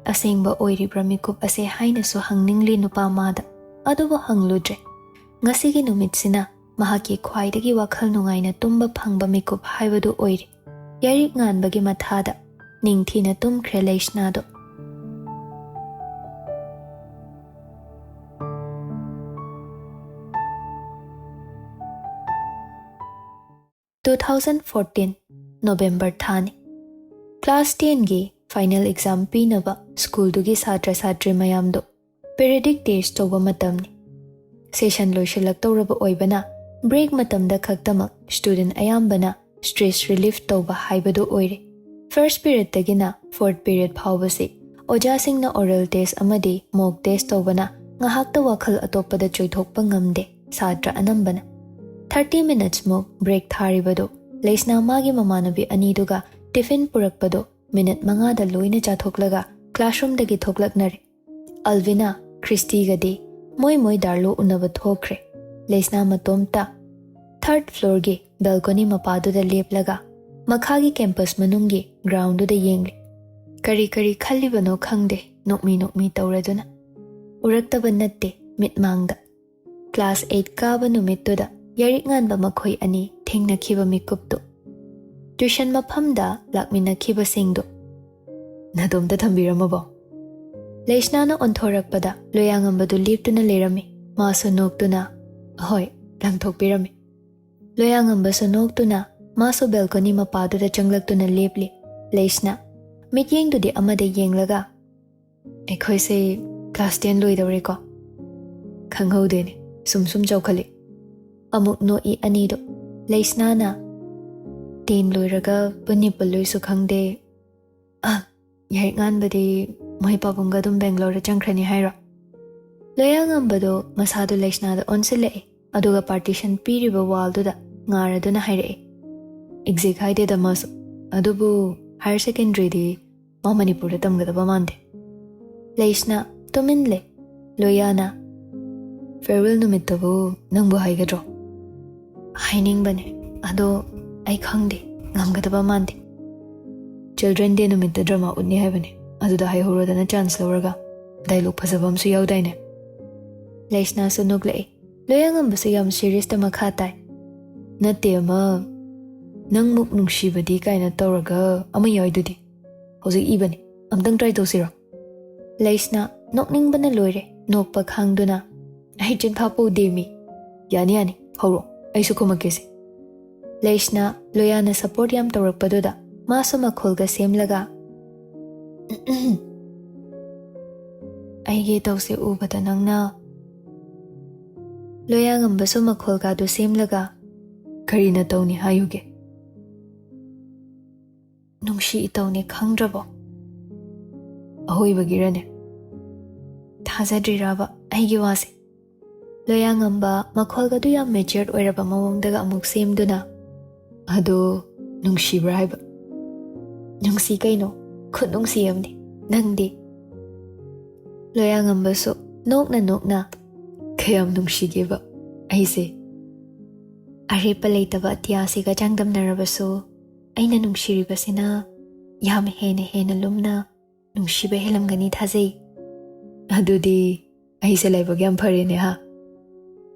ꯑꯁꯦꯡꯕ ꯑꯣꯏꯔꯤꯕ꯭ꯔꯥ ꯃꯤꯀꯨꯞ ꯑꯁꯦ ꯍꯥꯏꯅꯁꯨ ꯍꯪꯅꯤꯡꯂꯤ ꯅꯨꯄꯥ ꯃꯥꯗ꯫ ꯑꯗꯨꯕꯨ ꯍꯪꯂꯨꯗ꯭ꯔꯦ꯫ ꯉꯁꯤꯒꯤ ꯅꯨꯃꯤꯠꯁꯤꯅ ꯃꯍꯥꯛꯀꯤ ꯈ꯭ꯋꯥꯏꯗꯒꯤ ꯋꯥꯈꯜ ꯅꯨꯡꯉꯥꯏꯅ ꯇꯨꯝꯕ ꯐꯪꯕ ꯃꯤꯀꯨꯞ ꯍꯥꯏꯕꯗꯨ ꯑꯣꯏꯔꯦ꯫ ꯌꯥꯏꯔꯤꯛ ꯉꯥꯟꯕꯒꯤ ꯃꯊꯥꯗ ꯅꯤꯡꯊꯤꯅ ꯇꯨꯝꯈ꯭ꯔꯦ ꯂꯩꯁꯅꯥꯗꯣ꯫ Two thousand fourteen November ꯊꯥꯅꯤ꯫ Class tenꯒꯤ ꯐꯥꯏꯅꯦꯜ ꯑꯦꯛꯖꯥꯝ ꯄꯤꯅꯕ ꯁ꯭ꯀꯨꯜꯗꯨꯒꯤ ꯁꯥꯇ꯭ꯔ ꯁꯥꯇ꯭ꯔꯤ ꯃꯌꯥꯝꯗꯣ ꯄꯦꯔꯤꯌꯣꯗꯤꯛ ꯇꯦꯁ ꯇꯧꯕ ꯃꯇꯝꯅꯤ꯫ ꯁꯦꯁꯟ ꯂꯣꯏꯁꯤꯜꯂꯛꯇꯧꯔꯕ ꯑꯣꯏꯕꯅ ꯕ꯭ꯔꯦꯛ ꯃꯇꯝꯗ ꯈꯛꯇꯃꯛ ꯁ꯭ꯇꯨꯗꯦꯟ ꯑꯌꯥꯝꯕꯅ ꯁ꯭ꯇ꯭ꯔꯦꯁ ꯔꯤꯂꯤꯐ ꯇꯧꯕ ꯍꯥꯏꯕꯗꯨ ꯑꯣꯏꯔꯦ꯫ ꯐꯥꯔꯁ ꯄꯤꯔꯤꯌꯗꯇꯒꯤꯅ ꯐꯣꯔꯠ ꯄꯤꯔꯤꯌꯗ ꯐꯥꯎꯕꯁꯤ ꯑꯣꯖꯥꯁꯤꯡꯅ ꯑꯣꯔꯦꯜ ꯇꯦꯁ ꯑꯃꯗꯤ ꯃꯣꯛ ꯇꯦꯁ ꯇꯧꯕꯅ ꯉꯥꯏꯍꯥꯛꯇ ꯋꯥꯈꯜ ꯑꯇꯣꯞꯄꯗ ꯆꯣꯏꯊꯣꯛꯄ ꯉꯝꯗꯦ ꯁꯥꯇ꯭ꯔ ꯑꯅꯝꯕꯅ꯫ ꯊꯥꯔꯇꯤ ꯃꯤꯅꯠꯁꯃꯨꯛ ꯕ꯭ꯔꯦꯛ ꯊꯥꯔꯤꯕꯗꯨ ꯂꯩꯁꯅꯥ ꯃꯥꯒꯤ ꯃꯃꯥꯟꯅꯕꯤ ꯑꯅꯤꯗꯨꯒ ꯇꯤꯐꯤꯟ ꯄꯨꯔꯛꯄꯗꯨ ꯃꯤꯅꯤꯠ ꯃꯉꯥꯗ ꯂꯣꯏꯅ ꯆꯥꯊꯣꯛꯂꯒ ꯀ꯭ꯂꯥꯁꯔꯨꯝꯗꯒꯤ ꯊꯣꯛꯂꯛꯅꯔꯦ꯫ ꯑꯜꯚꯤꯅꯥ, ꯈ꯭ꯔꯤꯁꯇꯤꯒꯗꯤ ꯃꯣꯏ ꯃꯣꯏ ꯗꯥꯔꯂꯣ ꯎꯅꯕ ꯊꯣꯛꯈ꯭ꯔꯦ꯫ ꯂꯩꯁꯅꯥ ꯃꯇꯣꯝꯇ ꯊꯥꯔꯠ ꯐ꯭ꯂꯣꯔꯒꯤ ꯕꯦꯜꯀꯣꯅꯤ ꯃꯄꯥꯗꯨꯗ ꯂꯦꯞꯂꯒ ꯃꯈꯥꯒꯤ ꯀꯦꯝꯄꯁ ꯃꯅꯨꯡꯒꯤ ꯒ꯭ꯔꯥꯎꯟꯗꯨꯗ ꯌꯦꯡꯂꯤ꯫ ꯀꯔꯤ ꯀꯔꯤ ꯈꯜꯂꯤꯕꯅꯣ ꯈꯪꯗꯦ, ꯅꯣꯛꯃꯤ ꯅꯣꯛꯃꯤ ꯇꯧꯔꯗꯨꯅ꯫ ꯎꯔꯛꯇꯕ ꯅꯠꯇꯦ ꯃꯤꯠꯃꯥꯡꯗ꯫ ꯀ꯭ꯂꯥꯁ ꯑꯩꯠ ꯀꯥꯕ ꯅꯨꯃꯤꯠꯇꯨꯗ ꯌꯥꯏꯔꯤꯛ ꯉꯥꯟꯕ ꯃꯈꯣꯏ ꯑꯅꯤ ꯊꯦꯡꯅꯈꯤꯕ ꯃꯤꯀꯨꯞꯇꯨ꯫ ꯇ꯭ꯌꯨꯁꯟ ꯃꯐꯝꯗ ꯂꯥꯛꯃꯤꯟꯅꯈꯤꯕꯁꯤꯡꯗꯨ꯫ "ꯅꯗꯣꯝꯇ ꯊꯝꯕꯤꯔꯝꯃꯕꯣ?" ꯂꯩꯁꯅꯥꯅ ꯑꯣꯟꯊꯣꯔꯛꯄꯗ ꯂꯣꯌꯥꯉꯝꯕꯗꯨ ꯂꯦꯞꯇꯨꯅ ꯂꯩꯔꯝꯃꯤ꯫ ꯃꯥꯁꯨ ꯅꯣꯛꯇꯨꯅ, "ꯍꯣꯏ, ꯂꯪꯊꯣꯛꯄꯤꯔꯝꯃꯤ꯫" ꯂꯣꯌꯥꯉꯝꯕꯁꯨ ꯅꯣꯛꯇꯨꯅ ꯃꯥꯁꯨ ꯕꯦꯜꯀꯣꯅꯤ ꯃꯄꯥꯗꯨꯗ ꯆꯪꯂꯛꯇꯨꯅ ꯂꯦꯞꯂꯤ꯫ ꯂꯩꯁꯅꯥ ꯃꯤꯠꯌꯦꯡꯗꯨꯗꯤ ꯑꯃꯗ ꯌꯦꯡꯂꯒ, "ꯑꯩꯈꯣꯏꯁꯦ ꯀ꯭ꯂꯥꯁ ꯇꯦꯟ ꯂꯣꯏꯗꯧꯔꯦꯀꯣ? ꯈꯪꯍꯧꯗꯦꯅꯦ, ꯁꯨꯝ ꯁꯨꯝ ꯆꯥꯎꯈꯠꯂꯤ꯫" ꯑꯃꯨꯛ ꯅꯣꯛꯏ ꯑꯅꯤꯗꯣ꯫ ꯂꯩꯁꯅꯥꯅ, "ꯇꯦꯟ ꯂꯣꯏꯔꯒ ꯄꯨꯟꯅꯤ ꯄꯨꯜꯂꯣꯏꯁꯨ ꯈꯪꯗꯦ꯫ ꯑ, ꯌꯥꯏꯔꯤꯛ ꯉꯥꯟꯕꯗꯤ ꯃꯣꯏ ꯄꯥꯕꯨꯡꯒ ꯑꯗꯨꯝ ꯕꯦꯡꯒ꯭ꯂꯣꯔꯗ ꯆꯪꯈ꯭ꯔꯅꯤ ꯍꯥꯏꯔꯣ?" ꯂꯣꯌꯥꯉꯝꯕꯗꯣ ꯃꯁꯥꯗꯨ ꯂꯩꯁꯅꯥꯗ ꯑꯣꯟꯁꯤꯜꯂꯛꯏ, ꯑꯗꯨꯒ ꯄꯥꯔꯇꯤꯁꯟ ꯄꯤꯔꯤꯕ ꯋꯥꯜꯗꯨꯗ ꯉꯥꯔꯗꯨꯅ ꯍꯥꯏꯔꯛꯏ꯫ "ꯑꯦꯛꯖꯦꯛ ꯍꯥꯏꯗꯦꯗ ꯃꯥꯁꯨ, ꯑꯗꯨꯕꯨ ꯍꯥꯌꯔ ꯁꯦꯀꯦꯟꯗꯔꯤꯗꯤ ꯃꯥ ꯃꯅꯤꯄꯨꯔꯗ ꯇꯝꯒꯗꯕ ꯃꯥꯟꯗꯦ꯫" ꯂꯩꯁꯅꯥ ꯇꯨꯃꯤꯟ ꯂꯩ꯫ ꯂꯣꯌꯥꯅ, "ꯐꯦꯌꯔꯋꯦꯜ ꯅꯨꯃꯤꯠꯇꯕꯨ ꯅꯪꯕꯨ ꯍꯥꯏꯒꯗ꯭ꯔꯣ?" "ꯍꯥꯏꯅꯤꯡꯕꯅꯦ, ꯑꯗꯣ ꯑꯩ ꯈꯪꯗꯦ, ꯉꯝꯒꯗꯕ ꯃꯥꯟꯗꯦ꯫" "ꯆꯤꯜꯗ꯭ꯔꯦꯟ ꯗꯦ ꯅꯨꯃꯤꯠꯇ ꯗ꯭ꯔꯃꯥ ꯎꯠꯅꯤ ꯍꯥꯏꯕꯅꯦ, ꯑꯗꯨꯗ ꯍꯥꯏꯍꯧꯔꯣꯗꯅ ꯆꯥꯟꯁ ꯂꯧꯔꯒ꯫ ꯗꯥꯏꯂꯣꯛ ꯐꯖꯕ ꯑꯃꯁꯨ ꯌꯥꯎꯗꯥꯏꯅꯦ?" ꯂꯩꯁꯅꯥꯁꯨ ꯅꯣꯛꯂꯛꯏ꯫ ꯂꯣꯌꯥꯉꯝꯕꯁꯨ ꯌꯥꯝ ꯁꯤꯔꯤꯌꯁꯇ ꯃꯈꯥ ꯇꯥꯏ꯫ "ꯅꯠꯇꯦ ꯑꯃ, 'ꯅꯪꯃꯨꯛ ꯅꯨꯡꯁꯤꯕꯗꯤ' ꯀꯥꯏꯅ ꯇꯧꯔꯒ ꯑꯃ ꯌꯥꯎꯏꯗꯨꯗꯤ꯫ ꯍꯧꯖꯤꯛ ꯏꯕꯅꯤ, ꯑꯝꯇꯪ ꯇ꯭ꯔꯥꯏ ꯇꯧꯁꯤꯔꯣ?" ꯂꯩꯁꯅꯥ ꯅꯣꯛꯅꯤꯡꯕꯅ ꯂꯣꯏꯔꯦ, ꯅꯣꯛꯄ ꯈꯥꯡꯗꯨꯅ, "ꯑꯩ ꯆꯤꯟꯐꯥ ꯄꯨꯗꯦꯃꯤ꯫" "ꯌꯥꯅꯤ ꯌꯥꯅꯤ, ꯍꯧꯔꯣ, ꯑꯩꯁꯨ ꯈꯨꯝꯃꯛꯀꯦꯁꯦ꯫" ꯂꯩꯁꯅꯥ ꯂꯣꯌꯥꯅ ꯁꯄꯣꯔꯠ ꯌꯥꯝ ꯇꯧꯔꯛꯄꯗꯨꯗ ꯃꯥꯁꯨ ꯃꯈꯣꯜꯒ ꯁꯦꯝꯂꯒ, ꯑꯩꯒꯤ ꯏꯇꯧꯁꯦ ꯎꯕꯗ ꯅꯪꯅ ꯂꯣꯌꯥꯉꯝꯕꯁꯨ ꯃꯈꯣꯜꯒꯗꯨ ꯁꯦꯝꯂꯒ ꯀꯔꯤꯅ ꯇꯧꯅꯤ ꯍꯥꯏꯌꯨꯒꯦ? ꯅꯨꯡꯁꯤ ꯏꯇꯧꯅꯦ ꯈꯪꯗ꯭ꯔꯕꯣ? ꯑꯍꯣꯏꯕꯒꯤꯔꯅꯦ? ꯊꯥꯖꯗ꯭ꯔꯤꯔꯕ ꯑꯩꯒꯤ ꯋꯥꯁꯦ? ꯂꯣꯌꯥꯉꯝꯕ ꯃꯈꯣꯜꯒꯗꯨ ꯌꯥꯝ ꯃꯦꯆ꯭ꯌꯣꯔ ꯑꯣꯏꯔꯕ ꯃꯑꯣꯡꯗꯒ ꯑꯃꯨꯛ ꯁꯦꯝꯗꯨꯅ, "ꯑꯗꯣ ꯅꯨꯡꯁꯤꯕ꯭ꯔꯥ ꯍꯥꯏꯕ?" "ꯅꯨꯡꯁꯤ ꯀꯩꯅꯣ, ꯈꯨꯠ ꯅꯨꯡꯁꯤ ꯑꯃꯅꯤ꯫ ꯅꯪꯗꯤ?" ꯂꯣꯌꯥꯉꯝꯕꯁꯨ ꯅꯣꯛꯅ ꯅꯣꯛꯅ, "ꯀꯌꯥꯝ ꯅꯨꯡꯁꯤꯒꯦꯕ ꯑꯩꯁꯦ? ꯑꯔꯦꯞꯄ ꯂꯩꯇꯕ ꯑꯇꯤꯌꯥꯁꯤꯒ ꯆꯥꯡꯗꯝꯅꯔꯕꯁꯨ ꯑꯩꯅ ꯅꯨꯡꯁꯤꯔꯤꯕꯁꯤꯅ ꯌꯥꯝ ꯍꯦꯟꯅ ꯍꯦꯟꯅ ꯂꯨꯝꯅ ꯅꯨꯡꯁꯤꯕ ꯍꯦꯜꯂꯝꯒꯅꯤ ꯊꯥꯖꯩ꯫ ꯑꯗꯨꯗꯤ ꯑꯩꯁꯦ ꯂꯥꯏꯕꯛ ꯌꯥꯝ ꯐꯔꯦꯅꯦ ꯍꯥ?"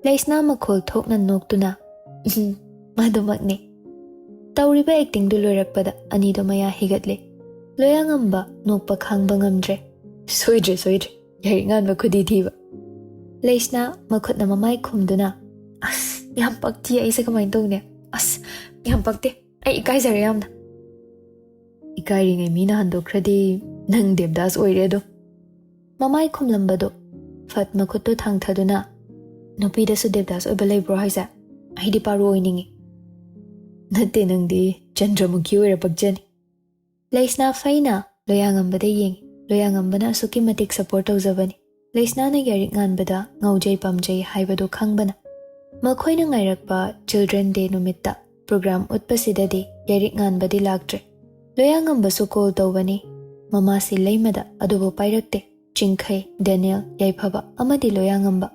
ꯂꯩꯁꯅꯥ ꯃꯈꯣꯜ ꯊꯣꯛꯅ ꯅꯣꯛꯇꯨꯅ, "ꯎꯝ, ꯃꯗꯨꯃꯛꯅꯤ꯫" ꯇꯧꯔꯤꯕ ꯑꯦꯛꯇꯤꯡꯗꯨ ꯂꯣꯏꯔꯛꯄꯗ ꯑꯅꯤꯗꯣ ꯃꯌꯥ ꯍꯤꯒꯠꯂꯦ꯫ ꯂꯣꯌꯥꯉꯝꯕ ꯅꯣꯛꯄ ꯈꯥꯡꯕ ꯉꯝꯗ꯭ꯔꯦ꯫ "ꯁꯣꯏꯗ꯭ꯔꯦ, ꯁꯣꯏꯗ꯭ꯔꯦ, ꯌꯥꯏꯔꯤꯛ ꯉꯥꯟꯕ ꯈꯨꯗꯤ ꯊꯤꯕ꯫" ꯂꯩꯁꯅꯥ ꯃꯈꯨꯠꯅ ꯃꯃꯥꯏ ꯈꯨꯝꯗꯨꯅ, "ꯑꯁ, ꯌꯥꯝ ꯄꯛꯇꯤꯌꯦ, ꯑꯩꯁꯦ ꯀꯃꯥꯏꯅ ꯇꯧꯅꯤ? ꯑꯁ, ꯌꯥꯝ ꯄꯛꯇꯦ, ꯑꯩ ꯏꯀꯥꯏꯖꯔꯦ ꯌꯥꯝꯅ꯫" "ꯏꯀꯥꯏꯔꯤꯉꯩ ꯃꯤꯅ ꯍꯟꯗꯣꯛꯈ꯭ꯔꯗꯤ ꯅꯪ ꯗꯦꯕꯗꯥꯁ ꯑꯣꯏꯔꯦ ꯑꯗꯣ꯫" ꯃꯃꯥꯏ ꯈꯨꯝꯂꯝꯕꯗꯨ ꯐꯠ ꯃꯈꯨꯠꯇꯨ ꯊꯥꯡꯊꯗꯨꯅ, "ꯅꯨꯄꯤꯗꯁꯨ ꯗꯦꯕꯗꯥꯁ ꯑꯣꯏꯕ ꯂꯩꯕ꯭ꯔꯣ ꯍꯥꯏꯁꯦ? ꯑꯩꯗꯤ ꯄꯥꯔꯨ ꯑꯣꯏꯅꯤꯡꯉꯤ꯫" "ꯅꯠꯇꯦ, ꯅꯪꯗꯤ ꯆꯟꯗ꯭ꯔꯃꯨꯈꯤ ꯑꯣꯏꯔ ꯄꯛꯆꯅꯤ꯫" ꯂꯩꯁꯅꯥ ꯐꯩꯅ ꯂꯣꯌꯥꯉꯝꯕꯗ ꯌꯦꯡꯉꯤ꯫ ꯂꯣꯌꯥꯉꯝꯕꯅ ꯑꯁꯨꯛꯀꯤ ꯃꯇꯤꯛ ꯁꯄꯣꯔꯠ ꯇꯧꯖꯕꯅꯤ꯫ ꯂꯩꯁꯅꯥꯅ ꯌꯥꯏꯔꯤꯛ ꯉꯥꯟꯕꯗ ꯉꯥꯎꯖꯩ ꯄꯥꯝꯖꯩ ꯍꯥꯏꯕꯗꯨ ꯈꯪꯕꯅ꯫ ꯃꯈꯣꯏꯅ ꯉꯥꯏꯔꯛꯄ ꯆꯤꯜꯗ꯭ꯔꯦꯟ ꯗꯦ ꯅꯨꯃꯤꯠꯇ ꯄ꯭ꯔꯣꯒ꯭ꯔꯥꯝ ꯎꯠꯄꯁꯤꯗꯗꯤ ꯌꯥꯏꯔꯤꯛ ꯉꯥꯟꯕꯗꯤ ꯂꯥꯛꯇ꯭ꯔꯦ꯫ ꯂꯣꯌꯥꯉꯝꯕꯁꯨ ꯀꯣꯜ ꯇꯧꯕꯅꯤ꯫ ꯃꯃꯥꯁꯤ ꯂꯩꯃꯗ, ꯑꯗꯨꯕꯨ ꯄꯥꯏꯔꯛꯇꯦ꯫ ꯆꯤꯡꯈꯩ, ꯗꯦꯅꯤꯌꯦꯜ, ꯌꯥꯏꯐꯕ ꯑꯃꯗꯤ ꯂꯣꯌꯥꯉꯝꯕ,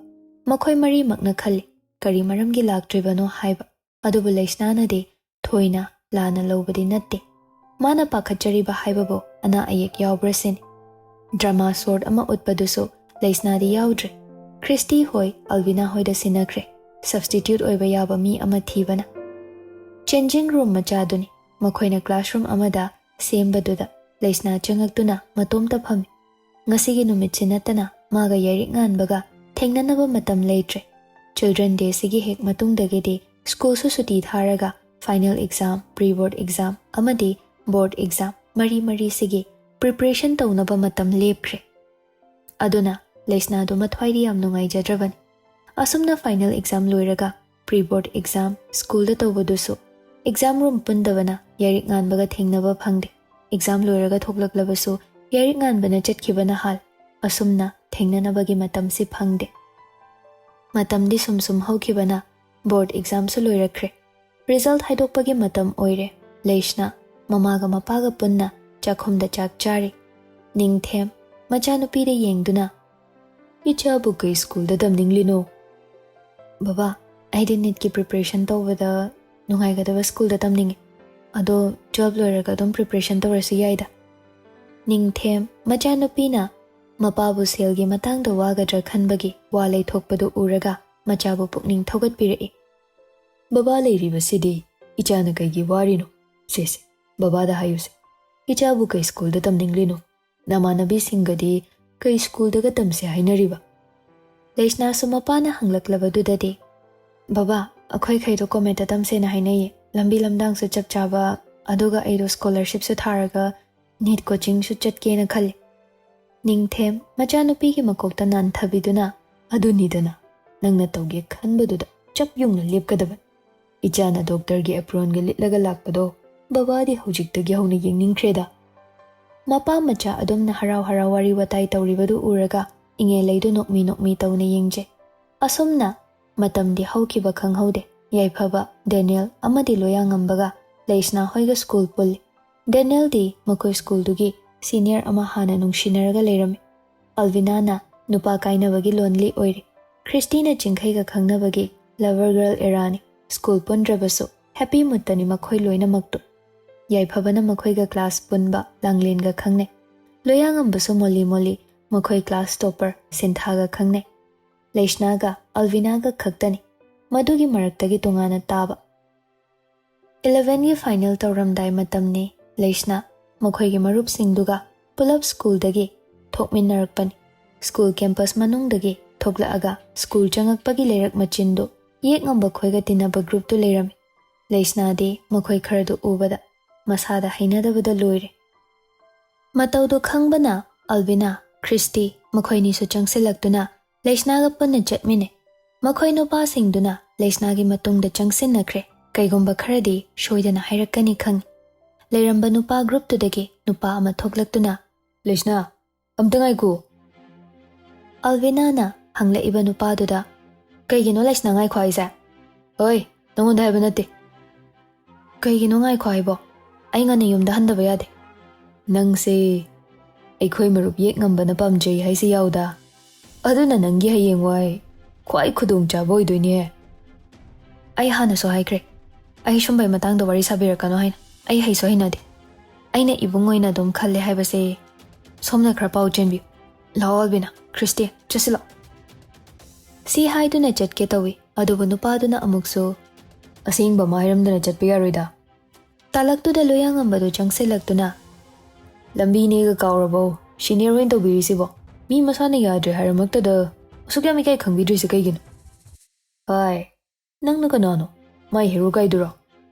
ꯃꯈꯣꯏ ꯃꯔꯤꯃꯛꯅ ꯈꯜꯂꯤ, ꯀꯔꯤ ꯃꯔꯝꯒꯤ ꯂꯥꯛꯇ꯭ꯔꯤꯕꯅꯣ ꯍꯥꯏꯕ꯫ ꯑꯗꯨꯕꯨ ꯂꯩꯁꯅꯥꯅꯗꯤ ꯊꯣꯏꯅ ꯂꯥꯟꯅ ꯂꯧꯕꯗꯤ ꯅꯠꯇꯦ꯫ ꯃꯥꯅ ꯄꯥꯈꯠꯆꯔꯤꯕ ꯍꯥꯏꯕꯕꯨ ꯑꯅꯥ ꯑꯌꯦꯛ ꯌꯥꯎꯕ꯭ꯔꯥ ꯁꯤꯅꯤ꯫ ꯗ꯭ꯔꯃꯥ ꯁꯣꯔꯠ ꯑꯃ ꯎꯠꯄꯗꯨꯁꯨ ꯂꯩꯁꯅꯥꯗꯤ ꯌꯥꯎꯗ꯭ꯔꯦ꯫ ꯈ꯭ꯔꯤꯁꯇꯤ ꯍꯣꯏ ꯑꯜꯕꯤꯅꯥ ꯍꯣꯏꯗ ꯁꯤꯟꯅꯈ꯭ꯔꯦ, ꯁꯕꯁꯇꯤꯇ꯭ꯌꯨꯠ ꯑꯣꯏꯕ ꯌꯥꯕ ꯃꯤ ꯑꯃ ꯊꯤꯕꯅ꯫ Changing room ꯃꯆꯥꯗꯨꯅꯤ꯫ ꯃꯈꯣꯏꯅ ꯀ꯭ꯂꯥꯁꯔꯨꯝ ꯑꯃꯗ ꯁꯦꯝꯕꯗꯨꯗ ꯂꯩꯁꯅꯥ ꯆꯪꯉꯛꯇꯨꯅ ꯃꯇꯣꯝꯇ ꯐꯝꯃꯤ꯫ ꯉꯁꯤꯒꯤ ꯅꯨꯃꯤꯠꯁꯤ ꯅꯠꯇꯅ ꯃꯥꯒ ꯌꯥꯏꯔꯤꯛ ꯉꯥꯟꯕꯒ ꯊꯦꯡꯅꯅꯕ ꯃꯇꯝ ꯂꯩꯇ꯭ꯔꯦ꯫ ꯆꯤꯜꯗ꯭ꯔꯦꯟ ꯗꯦꯁꯤꯒꯤ ꯍꯦꯛ ꯃꯇꯨꯡꯗꯒꯤꯗꯤ ꯁ꯭ꯀꯨꯜꯁꯨ ꯁꯨꯇꯤ ꯊꯥꯔꯒ ꯐꯥꯏꯅꯦꯜ ꯑꯦꯛꯖꯥꯝ, ꯄ꯭ꯔꯤ ꯕꯣꯔꯗ ꯑꯦꯛꯖꯥꯝ ꯑꯃꯗꯤ ꯕꯣꯔꯗ ꯑꯦꯛꯖꯥꯝ ꯃꯔꯤ ꯃꯔꯤꯁꯤꯒꯤ ꯄ꯭ꯔꯤꯄꯔꯦꯁꯟ ꯇꯧꯅꯕ ꯃꯇꯝ ꯂꯦꯞꯈ꯭ꯔꯦ꯫ ꯑꯗꯨꯅ ꯂꯩꯁꯅꯥꯗꯨ ꯃꯊ꯭ꯋꯥꯏꯗꯤ ꯌꯥꯝ ꯅꯨꯡꯉꯥꯏꯖꯗ꯭ꯔꯕꯅꯤ꯫ ꯑꯁꯨꯝꯅ ꯐꯥꯏꯅꯦꯜ ꯑꯦꯛꯖꯥꯝ ꯂꯣꯏꯔꯒ ꯄ꯭ꯔꯤ ꯕꯣꯔꯗ ꯑꯦꯛꯖꯥꯝ ꯁ꯭ꯀꯨꯜꯗ ꯇꯧꯕꯗꯨꯁꯨ ꯑꯦꯛꯖꯥꯝ ꯔꯨꯝ ꯄꯨꯟꯗꯕꯅ ꯌꯥꯏꯔꯤꯛ ꯉꯥꯟꯕꯒ ꯊꯦꯡꯅꯕ ꯐꯪꯗꯦ꯫ ꯑꯦꯛꯖꯥꯝ ꯂꯣꯏꯔꯒ ꯊꯣꯛꯂꯛꯂꯕꯁꯨ ꯌꯥꯏꯔꯤꯛ ꯉꯥꯟꯕꯅ ꯆꯠꯈꯤꯕꯅ ꯍꯥꯜ꯫ ꯑꯁꯨꯝꯅ ꯊꯦꯡꯅꯅꯕꯒꯤ ꯃꯇꯝꯁꯤ ꯐꯪꯗꯦ꯫ ꯃꯇꯝꯗꯤ ꯁꯨꯝ ꯁꯨꯝ ꯍꯧꯈꯤꯕꯅ ꯕꯣꯔꯗ ꯑꯦꯛꯖꯥꯝꯁꯨ ꯂꯣꯏꯔꯛꯈ꯭ꯔꯦ꯫ ꯔꯤꯖꯜꯠ ꯍꯥꯏꯗꯣꯛꯄꯒꯤ ꯃꯇꯝ ꯑꯣꯏꯔꯦ꯫ ꯂꯩꯁꯅꯥ ꯃꯃꯥꯒ ꯃꯄꯥꯒ ꯄꯨꯟꯅ ꯆꯥꯛꯈꯨꯝꯗ ꯆꯥꯛ ꯆꯥꯔꯤ꯫ ꯅꯤꯡꯊꯦꯝ ꯃꯆꯥꯅꯨꯄꯤꯗ ꯌꯦꯡꯗꯨꯅ, "ꯏꯆꯥꯕꯨ ꯀꯩ ꯁ꯭ꯀꯨꯜꯗ ꯇꯝꯅꯤꯡꯂꯤꯅꯣ?" "ꯕꯕꯥ, ꯑꯩꯗꯤ ꯅꯤꯠꯀꯤ ꯄ꯭ꯔꯤꯄꯔꯦꯁꯟ ꯇꯧꯕꯗ ꯅꯨꯡꯉꯥꯏꯒꯗꯕ ꯁ꯭ꯀꯨꯜꯗ ꯇꯝꯅꯤꯡꯉꯤ꯫ ꯑꯗꯣ ꯇꯨꯋꯦꯜꯞ ꯂꯣꯏꯔꯒ ꯑꯗꯨꯝ ꯄ꯭ꯔꯤꯄꯔꯦꯁꯟ ꯇꯧꯔꯁꯨ ꯌꯥꯏꯗ?" ꯅꯤꯡꯊꯦꯝ ꯃꯆꯥꯅꯨꯄꯤꯅ ꯃꯄꯥꯕꯨ ꯁꯦꯜꯒꯤ ꯃꯇꯥꯡꯗ ꯋꯥꯒꯗ꯭ꯔꯥ ꯈꯟꯕꯒꯤ ꯋꯥ ꯂꯩꯊꯣꯛꯄꯗꯨ ꯎꯔꯒ ꯃꯆꯥꯕꯨ ꯄꯨꯛꯅꯤꯡ ꯊꯧꯒꯠꯄꯤꯔꯛꯏ꯫ "ꯕꯕꯥ ꯂꯩꯔꯤꯕꯁꯤꯗꯤ ꯏꯆꯥꯅ ꯀꯩꯒꯤ ꯋꯥꯔꯤꯅꯣ? ꯁꯦ ꯁꯦ, ꯕꯕꯥꯗ ꯍꯥꯏꯌꯨꯁꯦ꯫ ꯏꯆꯥꯕꯨ ꯀꯩ ꯁ꯭ꯀꯨꯜꯗ ꯇꯝꯅꯤꯡꯂꯤꯅꯣ? ꯅꯃꯥꯟꯅꯕꯤꯁꯤꯡꯒꯗꯤ ꯀꯩ ꯁ꯭ꯀꯨꯜꯗꯒ ꯇꯝꯁꯦ ꯍꯥꯏꯅꯔꯤꯕ?" ꯂꯩꯁꯅꯥꯁꯨ ꯃꯄꯥꯅ ꯍꯪꯂꯛꯂꯕꯗꯨꯗꯗꯤ, "ꯕꯕꯥ, ꯑꯩꯈꯣꯏꯈꯩꯗꯣ ꯀꯣꯃꯦꯠꯇ ꯇꯝꯁꯦꯅ ꯍꯥꯏꯅꯩꯌꯦ꯫ ꯂꯝꯕꯤ ꯂꯝꯗꯥꯡꯁꯨ ꯆꯞ ꯆꯥꯕ, ꯑꯗꯨꯒ ꯑꯩꯗꯣ ꯁ꯭ꯀꯣꯂꯔꯁꯤꯞꯁꯨ ꯊꯥꯔꯒ ꯅꯤꯠ ꯀꯣꯆꯤꯡꯁꯨ ꯆꯠꯀꯦꯅ ꯈꯜꯂꯤ꯫" ꯅꯤꯡꯊꯦꯝ ꯃꯆꯥꯅꯨꯄꯤꯒꯤ ꯃꯀꯣꯛꯇ ꯅꯥꯟꯊꯕꯤꯗꯨꯅ, "ꯑꯗꯨꯅꯤꯗꯅ, ꯅꯪꯅ ꯇꯧꯒꯦ ꯈꯟꯕꯗꯨꯗ ꯆꯞ ꯌꯨꯡꯅ ꯂꯦꯞꯀꯗꯕꯅꯤ꯫ ꯏꯆꯥꯅ ꯗꯣꯛꯇꯔꯒꯤ ꯑꯦꯄ꯭ꯔꯣꯟꯒ ꯂꯤꯠꯂꯒ ꯂꯥꯛꯄꯗꯣ ꯕꯕꯥꯗꯤ ꯍꯧꯖꯤꯛꯇꯒꯤ ꯍꯧꯅ ꯌꯦꯡꯅꯤꯡꯈ꯭ꯔꯦꯗ꯫" ꯃꯄꯥ ꯃꯆꯥ ꯑꯗꯨꯝꯅ ꯍꯔꯥꯎ ꯍꯔꯥꯎ ꯋꯥꯔꯤ ꯋꯥꯇꯥꯏ ꯇꯧꯔꯤꯕꯗꯨ ꯎꯔꯒ ꯏꯉꯦꯜꯂꯩꯗꯨ ꯅꯣꯛꯃꯤ ꯅꯣꯛꯃꯤ ꯇꯧꯅ ꯌꯦꯡꯖꯩ꯫ ꯑꯁꯨꯝꯅ ꯃꯇꯝꯗꯤ ꯍꯧꯈꯤꯕ ꯈꯪꯍꯧꯗꯦ꯫ ꯌꯥꯏꯐꯕ, ꯗꯦꯅꯤꯌꯦꯜ ꯑꯃꯗꯤ ꯂꯣꯌꯥꯉꯝꯕꯒ ꯂꯩꯁꯅꯥ ꯍꯣꯏꯒ ꯁ꯭ꯀꯨꯜ ꯄꯨꯜꯂꯤ꯫ ꯗꯦꯅꯤꯌꯦꯜꯗꯤ ꯃꯈꯣꯏ ꯁ꯭ꯀꯨꯜꯗꯨꯒꯤ ꯁꯤꯅꯤꯌꯔ ꯑꯃ ꯍꯥꯟꯅ ꯅꯨꯡꯁꯤꯅꯔꯒ ꯂꯩꯔꯝꯃꯤ꯫ ꯑꯜꯕꯤꯅꯥꯅ ꯅꯨꯄꯥ ꯀꯥꯏꯅꯕꯒꯤ ꯂꯣꯟꯂꯤ ꯑꯣꯏꯔꯤ꯫ ꯈ꯭ꯔꯤꯁꯇꯤꯅ ꯆꯤꯡꯈꯩꯒ ꯈꯪꯅꯕꯒꯤ ꯂꯚꯔ ꯒꯔꯜ ꯑꯦꯔꯥꯅꯤ꯫ ꯁ꯭ꯀꯨꯜ ꯄꯨꯟꯗ꯭ꯔꯕꯁꯨ ꯍꯦꯄꯤ ꯃꯨꯠꯇꯅꯤ ꯃꯈꯣꯏ ꯂꯣꯏꯅꯃꯛꯇꯨ꯫ ꯌꯥꯏꯐꯕꯅ ꯃꯈꯣꯏꯒ ꯀ꯭ꯂꯥꯁ ꯄꯨꯟꯕ ꯂꯥꯡꯂꯦꯟꯒ ꯈꯪꯅꯩ꯫ ꯂꯣꯌꯥꯉꯝꯕꯁꯨ ꯃꯣꯂꯤ ꯃꯣꯂꯤ ꯃꯈꯣꯏ ꯀ꯭ꯂꯥꯁ ꯇꯣꯞꯄꯔ ꯁꯤꯟꯊꯥꯒ ꯈꯪꯅꯩ꯫ ꯂꯩꯁꯅꯥꯒ ꯑꯜꯕꯤꯅꯥꯒ ꯈꯛꯇꯅꯤ ꯃꯗꯨꯒꯤ ꯃꯔꯛꯇꯒꯤ ꯇꯣꯉꯥꯟꯅ ꯇꯥꯕ꯫ ꯏꯂꯚꯦꯟꯒꯤ ꯐꯥꯏꯅꯦꯜ ꯇꯧꯔꯝꯗꯥꯏ ꯃꯇꯝꯅꯤ꯫ ꯂꯩꯁꯅꯥ ꯃꯈꯣꯏꯒꯤ ꯃꯔꯨꯞꯁꯤꯡꯗꯨꯒ ꯄꯨꯂꯞ ꯁ꯭ꯀꯨꯜꯗꯒꯤ ꯊꯣꯛꯃꯤꯟꯅꯔꯛꯄꯅꯤ꯫ ꯁ꯭ꯀꯨꯜ ꯀꯦꯝꯄꯁ ꯃꯅꯨꯡꯗꯒꯤ ꯊꯣꯛꯂꯛꯑꯒ ꯁ꯭ꯀꯨꯜ ꯆꯪꯉꯛꯄꯒꯤ ꯂꯩꯔꯛ ꯃꯆꯤꯟꯗꯨ ꯌꯦꯛꯉꯝꯕ ꯈꯣꯏꯒ ꯇꯤꯟꯅꯕ ꯒ꯭ꯔꯨꯞꯇꯨ ꯂꯩꯔꯝꯃꯤ꯫ ꯂꯩꯁꯅꯥꯗꯤ ꯃꯈꯣꯏ ꯈꯔꯗꯨ ꯎꯕꯗ ꯃꯁꯥꯗ ꯍꯩꯅꯗꯕꯗ ꯂꯣꯏꯔꯦ꯫ ꯃꯇꯧꯗꯨ ꯈꯪꯕꯅ ꯑꯜꯕꯤꯅꯥ, ꯈ꯭ꯔꯤꯁꯇꯤ ꯃꯈꯣꯏꯅꯤꯁꯨ ꯆꯪꯁꯤꯜꯂꯛꯇꯨꯅ ꯂꯩꯁꯅꯥꯒ ꯄꯨꯟꯅ ꯆꯠꯃꯤꯟꯅꯩ꯫ ꯃꯈꯣꯏ ꯅꯨꯄꯥꯁꯤꯡꯗꯨꯅ ꯂꯩꯁꯅꯥꯒꯤ ꯃꯇꯨꯡꯗ ꯆꯪꯁꯤꯟꯅꯈ꯭ꯔꯦ꯫ ꯀꯩꯒꯨꯝꯕ ꯈꯔꯗꯤ ꯁꯣꯏꯗꯅ ꯍꯥꯏꯔꯛꯀꯅꯤ ꯈꯪꯏ꯫ ꯂꯩꯔꯝꯕ ꯅꯨꯄꯥ ꯒ꯭ꯔꯨꯞꯇꯨꯗꯒꯤ ꯅꯨꯄꯥ ꯑꯃ ꯊꯣꯛꯂꯛꯇꯨꯅ, "ꯂꯩꯁꯅꯥ, ꯑꯝꯇ ꯉꯥꯏꯈꯣ!" ꯑꯜꯕꯤꯅꯥꯅ ꯍꯪꯂꯛꯏꯕ ꯅꯨꯄꯥꯗꯨꯗ, "ꯀꯩꯒꯤꯅꯣ ꯂꯩꯁꯅꯥ ꯉꯥꯏꯈꯣ ꯍꯥꯏꯁꯦ?" "ꯍꯣꯏ, ꯅꯉꯣꯟꯗ ꯍꯥꯏꯕ ꯅꯠꯇꯦ꯫" "ꯀꯩꯒꯤꯅꯣ ꯉꯥꯏꯈꯣ ꯍꯥꯏꯕꯣ? ꯑꯩ ꯉꯟꯅ ꯌꯨꯝꯗ ꯍꯟꯗꯕ ꯌꯥꯗꯦ꯫" "ꯅꯪꯁꯦ ꯑꯩꯈꯣꯏ ꯃꯔꯨꯞ ꯌꯦꯛꯉꯝꯕꯅ ꯄꯥꯝꯖꯩ ꯍꯥꯏꯁꯤ ꯌꯥꯎꯗ꯫ ꯑꯗꯨꯅ ꯅꯪꯒꯤ ꯍꯌꯦꯡꯋꯥꯏ ꯈ꯭ꯋꯥꯏ ꯈꯨꯗꯣꯡꯆꯥꯕ ꯑꯣꯏꯗꯣꯏꯅꯦ꯫" "ꯑꯩ ꯍꯥꯟꯅꯁꯨ ꯍꯥꯏꯈ꯭ꯔꯦ, ꯑꯩ ꯁꯨꯝꯕꯩ ꯃꯇꯥꯡꯗ ꯋꯥꯔꯤ ꯁꯥꯕꯤꯔꯛꯀꯅꯣ ꯍꯥꯏꯅ꯫ ꯑꯩ ꯍꯩꯁꯨ ꯍꯩꯅꯗꯦ꯫ ꯑꯩꯅ ꯏꯕꯨꯡ ꯑꯣꯏꯅ ꯑꯗꯨꯝ ꯈꯜꯂꯦ ꯍꯥꯏꯕꯁꯦ ꯁꯣꯝꯅ ꯈꯔ ꯄꯥꯎ ꯆꯦꯟꯕꯤꯌꯨ꯫ ꯂꯥꯛꯑꯣ ꯑꯜꯕꯤꯅꯥ, ꯈ꯭ꯔꯤꯁꯇꯤ, ꯆꯠꯁꯤꯜꯂꯣ꯫" ꯁꯤ ꯍꯥꯏꯗꯨꯅ ꯆꯠꯀꯦ ꯇꯧꯏ, ꯑꯗꯨꯕꯨ ꯅꯨꯄꯥꯗꯨꯅ ꯑꯃꯨꯛꯁꯨ, "ꯑꯁꯦꯡꯕ ꯑꯃ ꯍꯥꯏꯔꯝꯗꯅ ꯆꯠꯄ ꯌꯥꯔꯣꯏꯗ꯫" ꯇꯥꯂꯛꯇꯨꯗ ꯂꯣꯌꯥꯉꯝꯕꯗꯨ ꯆꯪꯁꯤꯜꯂꯛꯇꯨꯅ, "ꯂꯝꯕꯤꯅꯦꯒ ꯀꯥꯎꯔꯕꯣ? ꯁꯤꯅꯤꯌꯔ ꯑꯣꯏꯅ ꯇꯧꯕꯤꯔꯤꯁꯤꯕꯣ? ꯃꯤ ꯃꯁꯥꯅ ꯌꯥꯗ꯭ꯔꯦ ꯍꯥꯏꯔꯃꯛꯇꯗ ꯑꯁꯨꯛ ꯌꯥꯝ ꯏꯀꯥꯏ ꯈꯪꯕꯤꯗ꯭ꯔꯤꯁꯦ ꯀꯩꯒꯤꯅꯣ?" "ꯍꯥꯏ, ꯅꯪꯅ ꯀꯅꯥꯅꯣ? ꯃꯥꯏ ꯍꯦꯔꯣ ꯀꯥꯏꯗꯨꯔꯣ?"